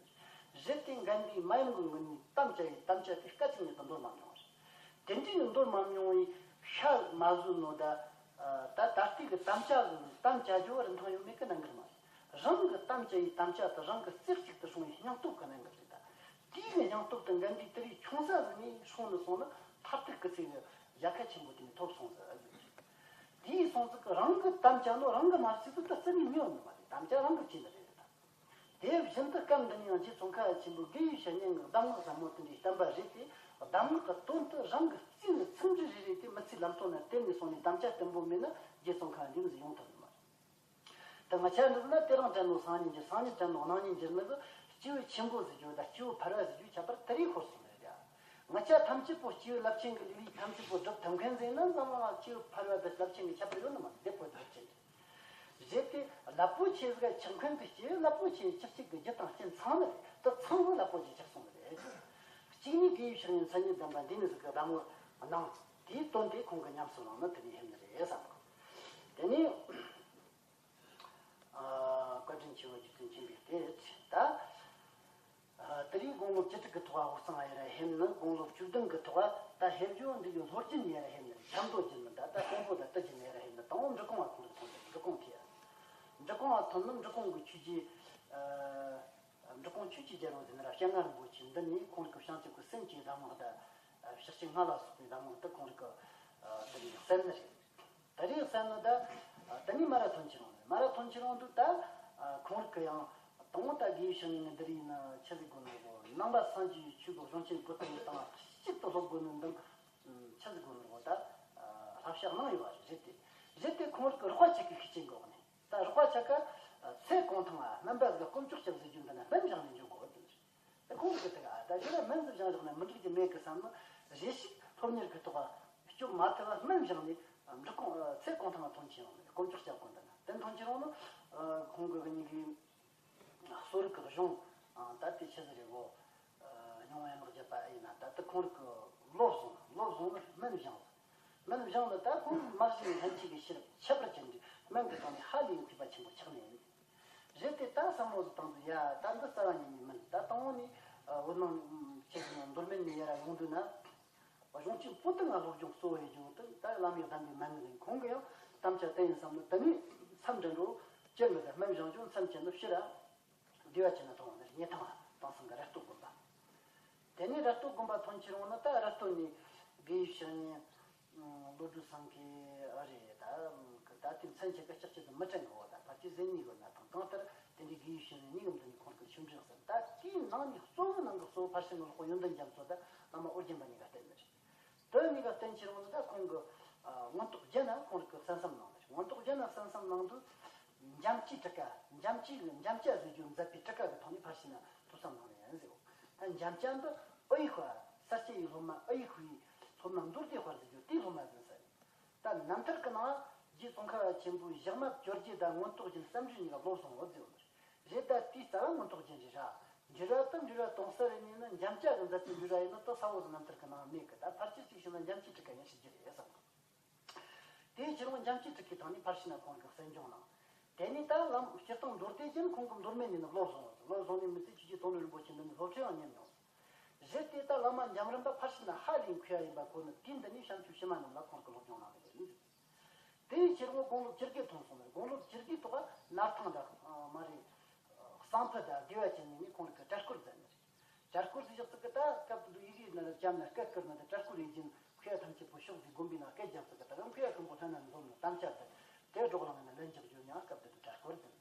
རེད་དེ་འགན་འདི་མ་ཡིན་གི་ངི་ནས་དམ་བཅའ་ཡི་དམ་བཅའ་དེ་སྐད་ཅིག་ཉིད་དུ་འདོར་མ་མྱོང་བ་རེད། དེ་འདྲའི་འདོར་མ་མྱོང་བའི་ཤ་མ་བཟོ་ནོ་ད། ད་ད་ལྟའི་གི་དམ་བཅའ་གི་དམ་བཅའ་རྒྱུ་བར་མཐོང་ཡོད་མེད་གི་གནད་འགག་མ་རེད། རང་གི་དམ་བཅའ་ཡི་དམ་བཅའ་དང་རང་གི་རྩེ་གཅིག་ཏུ་སྲུང་བའི་སྙིང་སྟོབས་གི་གནད་འགག་རེད་ད། དེའི་གི་སྙིང་སྟོབས་དང་འགན་འདི་དེ་རིགས་ཆུང་ས་ཟིག་ནས་སྲུང་ནས་སོང་ན་མཐར་ཐུག་གི་ཚེ་གི་ཡ་ཁ་ཆེན་པོ་དེ་ནས་ཐོབ་སོང་ཟེར་ཨ་ཟེར། དེའི་སོང་ཙིག་གི་རང་གི་དམ་བཅའ་ནོ་རང་གི་མ་བརྩིས་ཙིག་ད་རྩི་ནས་མི་ཡོང་ནི་མ་རེད། དམ་བཅའ་རང་གི་བཅས་ནི་རེད་ད། དེ་བཞིན་དུ་སྐབས་འདི་ནས་ཡང་རྗེ་ཙོང་ཁ་པ་ཆེན་པོའི་དགེ་བའི་བཤེས་གཉེན་གྱི་གདམས་ངག་ཟབ་མོ་དེ་འདྲའི་བསྟན་པ་རེད་དེ། གདམས་ངག་གི་དོན་དུ་རང་གི་རྩིས་ནས་ཚིག་འབྲུ་རེ་རེ་དེ་མི་ཚེའི་ལམ་སྟོན་ན་དེ་ནས་སོང་ནས་དམ་བཅའ་བརྟན་པོ་མེད་ན་རྗེ་ཙོང་ཁ་པ་འདི་མི་ཟིག་ཡོང་ཐུབ་ནི་མ་རེད། ད་ང་ཆ་འདི་ན་དེ་རིང་དྲན་ནོ་སང་ཉིན་གྱི་སང་ཉིན་དྲན་ནོ་གནངས་ཉིན་གྱི་ནི་གི་སྐྱེས་བུ་ཆེན་པོ་ཟེར་རྒྱུ་དང་སྐྱེས་བུ་ཕལ་བ་ཟེར་རྒྱུ་ཁྱད་པར་དེ་རིགས་ཤོར་སོང་རེད་ཡ། ང་ཆ་ཐམས་ཅད་པོ་སྐྱེས་བུ་རླབས་ཆེན་གྱི་ལུས་ལུས་ཐམས་ཅད་པོ་སྒྲུབ་ཐུབ་མཁན་ཟེར་ན་འཛམ་གླིང་ལ་སྐྱེས་བུ་ཕལ་བ་དང་རླབས་ཆེན་གྱི་ཁྱད་པར་ཡོད་ནི་མ་རེད། དེ་པོ་རླབས་ཆེན་རེད། རེད་དེ་རླབས་པོ་ཆེ་ཟིག་ཆགས་མཁན་དུ་སྐྱེ་རླབས་པོ་ཆེ་ཆགས་ཅིག་གི་རྒྱུ་དང་རྐྱེན་ཚང་ནི་རེད། དེ་ཚང་བོ་རླབས་པོ་ཆེ་ཆགས་སོང་ནི་རེད། གཅིག་ནི་དགེ་བའི་བཤེས་གཉེན་མཚན་ཉིད་ལྡན་པ་འདི་ནི་ཟིག་གི་གདམས་ངག་གནང་དེའི་དོན་དེ་ཁོང་གི་ཉམས་སུ་བླངས་ན་དེ་ནི་ཧེམ་ནི་རེད་བསམ་གི། དེ་ནི་བཀའ་དྲིན་ཆེ་བ་རྗེ་བཙུན་མཁྱེན་པའི་སྟེ་ད། དེ་རིང་དགུང་ལོ་བཅུ་དྲུག་གི་ཐོག་ལ་དབུ་གཙང་ཡར་ཧེམ་ནི། དགུང་ལོ་བཅུ་བདུན་གི་ཐོག་ལ་ད་ཧེ་བྱུང་འདི་གི་ལྷོ་རྒྱུད་ནས་ཡར་ཧེམ་ནི། ཆབ་མདོ་རྒྱུད་ནི་ད་ད་སོག་པོ་ད་སྟི་རྒྱུད་ནས་ཡར་ཧེམ་ནི། དང་པོ་འབྲི་གུང་བ་ཁོང་གི་ཐོན་ཏེ་འབྲི་གུང་ཐེ། འབྲི་གུང་བ་ཐོན་ནི་འབྲི་གུང་གི་ཆོས་རྗེ། འབྲི་གུང་ཆོས་ཀྱི་རྒྱལ་པོ་ཟེར་ནི་ར་སྤྱན་སྔ་རིན་པོ་ཆེ་འདི་ནས་ཁོང་གི་བྱང་ཆུབ་ཀྱི་སེམས་ཀྱི་གདམས་ངག་ད་ཕྱག་ཆེན་ལྔ་ལ་སོགས་པའི་གདམས་ངག་ད་ཁོང་གི་དེ་ནས་གསན་ནི་རེད། ད་རེས་གསན་ནི་ད། ད་ནི་མ་ར་ཐོན་ཆེ་རུང་ནི་མ་ར་ཐོན་ཆེ་རུང་དུ་ད། ཁོང་རིག་གི་ཡང་དང་པོ་ད་དགེ་བའི་བཤེས་གཉེན་འདི་རིགས་ཡིན་ན་ཆི་ཟིག་དགོས་ནོ་གོ། ནང་པ་སངས་རྒྱས་ཆོས་གོ་གཞུང་ཆེན་བཀོད་པའི་སྟེང་གཅིག་ཏུ་སློབ་དགོས་ནོ་འདི་ཆི་ཟིག་དགོས་ནོ་གོ་ད། བསླབ་བྱ་གནང་ཡོད་པ་རེད་དེ། རེད་དེ་ཁོང་རིག་གི་རོགས་པ་ཆེ་གི་ཤུགས་རྐྱེན་གོ་ནས་ད་རོགས་པ་ཆ་ག་ཚེ་གང་ཐང་ང་སྨན་པ་ཟིག་དཀོན་མཆོག་སྐྱབས་ཟེར་རྒྱུ་འདི་ན་སྨན་བཞག་ནས་འཇོག་དགོས་དེ། ཁོང་གིས་དེ་ག་ད་ཡོད་ན་སྨན་ཟིག་བཞག་བཞག་ན་མི་འགྲིག་རྒྱུ་མེད་གི་བསམ་ན་རེ་ཞིག་སློབ་གཉེར་གི་ཐོག་སྐྱོབ་མ་ཐུབ་པ་སྨན་བཞག་ནས་འབྲི་གུང་ཚེ་གང་ཐང་ཐོན་ཆེ་ཡོང་ནས་དཀོན་མཆོག་སྐྱབས་དགོན་དུ་ན་དེ་ཐོན་ཆེ་ཡོང་ན་ཁོང་གི་གཉིས་ཀའི་གསོ་རིག་གི་གཞུང་ད་དེ་ཆི་ཟིག་རེད་གོ། སྙིང་བོ་ཡན་ལག་བརྒྱད་པ་ཨེ་ཡིན་ན་ད་དེ་ཁོང་རིག་གི་བློ་བཟུང་བློ་བཟུང་ནས་སྨན་བཞག་སྨན་བཞག་ནས་ད་ཁོང་མ་གཞི་ནས་ལྷན་སྐྱེས་ཀྱི་ཤེས་རབ་ཁྱད་པར་ཅན་གྱི་སྨན་གྱི་ཐོག་ནས་ཧ་ལས་ཡང་ཐོས་པ་ཆེན་པོ་ཆགས་ནས་ཡིན། རེད་དེ་ད་བསམ་བློ་ཟིག་བཏང་དུས་ཡ་ད་འདི་རྩ་བ་ཉིད་ནས་མིན། ད་དང་པོ་ནས་བོད་ནང་ཁྱེད་ཀྱི་མདོ་སྨད་ནས་ཡར་ཡོང་དུས་ན་གཞུང་ཆེན་པོ་ཏི་ལྔ་སློབ་སྦྱོང་གཙོ་བོ་ཡིན་ཀྱང་དེ་ད་བླ་མའི་གདམས་པའི་སྨན་ནི་ཡིན། ཁོང་གིས་ཡང་དམ་བཅའ་དེ་ཡིན་བསམ་ནས་དེ་ནས་མཚམས་འདྲ་འགྲོ་ཅི་མི་ཟ་སྨན་བཞག་ཀྱང་མཚམས་བཅད་ནས་ཕྱིར་ར་བདེ་བ་ཅན་ན་ཐོང་བ་ནི་རྙེད་ཐང་དེང་སང་གི་ར་སྟོད་དགོན་པ། དེ་ནས་ར་སྟོད་དགོན་པ་ཐོན་ཆེ་རུང་ན་ད་ར་སྟོད་ནས་དགེ་བའི་བཤེས་གཉེན། བློ་གྲོས་སེང་གེ་ཨ་རེད་ད། ད་དེ་མཚན་ཆེ་ག་ལྕགས་ཀྱི་དུ་མི་དྲན་གི་འོ་ད་ཕལ་ཆེར་ཟེར་ནི་གི་ན་ཐང་གང་ལྟར་དེ་འདྲའི་དགེ་བའི་བཤེས་གཉེན་གཉིས་ཀྱི་མདུན་ནས་ཁོང་གི་ཆོས་འབྲེལ་ཟེར་ད་དེའི་ནང་ནས་གཙོ་བོ་ནང་གི་གཙོ་བོ་ཕར་ཕྱིན་གི་ལོག་པ་ཡོན་ཏན་རྒྱ་མཚོ་ད་བླ་མ་ཨོ་རྒྱན་པ་གཉིས་ཀ་བསྟེན་ནི་རེད། དེ་གཉིས་ཀ་བསྟེན་ཆེ་རུང་ད་ཁོང་གི་མངོན་རྟོགས་རྒྱན་ན་ཁོང་གི་གསན་བསམ་གནང་ནི་རེད། མངོན་རྟོགས་རྒྱན་ན་གསན་བསམ་གནང་དུས་འཇམ་སྤྱིའི་ཊཱི་ཀ་འཇམ་སྤྱིའི་འཇམ་སྤྱི་བཟོ་རྒྱུ་མཛད་པའི་ཊཱི་ཀ་གི་ཐོག་ནས་ཕར་ཕྱིན་ན་ཐོས་བསམ་གནང་ནི་ཡིན་ཟེར། ད་འཇམ་སྤྱི་འདི་ཨ་ཡེ་ཧུ་ས་སྐྱ་ཡི་སློབ་མ་ཨ་ཡེ་ཧུའི་སློབ་མ་མདོ་སྡེ་དཔལ་ཟེར་རྒྱུ་དེའི་སློབ་མ་ཡིན་ས་རེད། ད་རྣམ་ཐར་གྱི་ནང་རྗེ་ཙོང་ཁ་པ་ཆེན་པོའི་ཞག་མ་བཅོ་བརྒྱད་དང་མངོན་རྟོགས་རྒྱན་བསམ་གྲུབ་གཉིས་ཀ་བློ་བཟང་བོ་ཟེར་བ་རེད། ད་དེའི་རྩ་བ་མངོན་རྟོགས་རྒྱན་རེད་ར། འབྲེལ་བ་དང་འབྲེལ་བ་གཏོང་ས་རེ་ནས་ནི་འཇམ་སྤྱི་གི་མཛད་པའི་འབྲེལ་བ་ཡིན་ན་ད་ས་བོ་ཟིག་རྣམ་ཐར་གྱི་ནང་མེད་གི། ད་ཕལ་ཆེར་གཅིག་བྱས་ན་འཇམ་སྤྱིའི་ཊཱི་ཀ་ཡིན་ཤེས་རྒྱུ་རེད་བསམ་གི། དེའི་ཕྱིར་འོང་འཇམ་སྤྱིའི་ཊཱི་ཀའི་ཐོག་ནས་ཕར་ཕྱིན་ན་ཁོང་གིས་གསན་སྦྱོང་གནང་། དེ་ནས་ད་ལམ་སྤྱིར་བཏང་མདོ་སྡེ་རྒྱན་ཁོང་གི་མདོ་སྨད་ནས་ནི་བློ་བཟང་བ་ཟིག་བློ་བཟང་ནས་མི་ཚེ་ཆོས་ཀྱི་དོན་རིན་པོ་ཆེ་འདི་ནི་སློབ་ཁྲིད་ཡང་ཉན་མྱོང་། རེད་དེ་ད་བླ་མ་འཇམ་རིན་པ་ཕར་ཕྱིན་ན་ཧ་ལས་མཁས་པ་ཡིན་པ་གོ་ནི་དུས་འདི་ནས་བྱམས་ཆོས་ཕྱི་མ་རྣམས་ལ་ཁོང་གི་སློབ་སྦྱོང་གནང་གི་རེད། དེའི་ཕྱིར་འོང་དགུང་ལོ་བཅུ་དགུ་ཐོན་སོང་ནས་དགུང་ལོ་བཅུ་དགུའི་ཐོག་སྣར་ཐང་དང་མ་རེད། གསང་ཕུ་དང་བདེ་བ་ཅན་གཉིས་ནས་ཁོང་གི་གྲྭ་སྐོར་མཛད་ནི་རེད། གྲྭ་སྐོར་ཟེར་ཞག་ཚིག་གི་ད་སྐབས་དེ་དུས་ཡི་གེ་ནང་ལ་བཅམ་ན་སྐད་བསྐུར་ན་ད་གྲྭ་སྐོར་ཡིན་གྱི་མཁས་པ་ཐམས་ཅད་པོ་ཤོག་ཟིག་དགོན་པའི་ནང་སྐད་རྒྱབ་ཚིག་གི་ད་རང་མཁས་པ་ཤོང་པོ་ལྷན་ན་འཛོམས་ནས་དམ་བཅའ་དང་དེ་སྒྲོག་ལངས་ན་ལན་རྒྱག་རྒྱུ་ཡང་སྐབས་དེ་དུས་གྲྭ་སྐོར་ཟེར།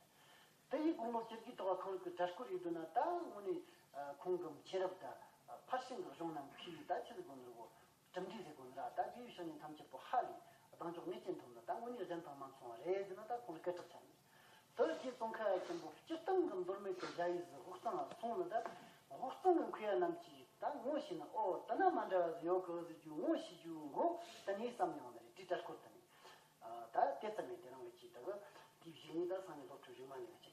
དེ་ཡི་དགུང་ལོ་བཅུ་དགུའི་ཐོག་ཁོང་གི་གྲྭ་སྐོར་ཡིན་དུས་ན་ད་དངོས་གནས་ཁོང་གི་མཁྱེན་རབ་དང་ཕར་ཕྱིན་གྱི་གཞུང་རྣམས་ཤེས་ཡོད་ད་ཆི་ཟིག་དགོས་ནོ་གོ། གྲུབ་འབྲས་ཟེར་དགོས་ནི་ར་ད་དགེ་བའི་བཤེས་གཉེན་ཐམས་ཅད་པོ་ཧ་ལས་ གདེང་འཇོག་ངེས་ཅན་ཐོབ་ན་ད་དངོས་གནས་གཞན་དང་མ་མཚུངས་པ་རེད་ཟེར་ན། ད་ཁོང་ལ་སྐད་གྲགས་ཆགས་ནས། དེ་རྗེ་ཙོང་ཁ་པ་ཆེན་པོ་སྤྱིར་བཏང་གི་མདོ་སྨད་ཀྱི་ཞ་ཡི་ཟི་དབུས་གཙང་ལ་སོང་ནས། ད་དབུས་གཙང་གི་མཁས་པ་རྣམས་ཀྱིས་ད་ངོ་ཤེས་ན། ཨོ་དེ་ན་མ་འདྲ་བ་ཟིག་ཡོད་གི་ཟེར་རྒྱུ་ངོ་ཤེས་རྒྱུ་འགོ་དེ་ནས་བརྩམས་མྱོང་ནི་རེད། དྲིལ་བྲལ་སྐོར་དེ་ནས། ད་དེ་ཙམ་ཡིན། དེ་རིང་གི་ཆེད་དུ་དེའི་གཞུག་ནས་ད་སང་ཉིན་སློབ་ཕྲུག་གཞུག་མ་ནས་ཆེད།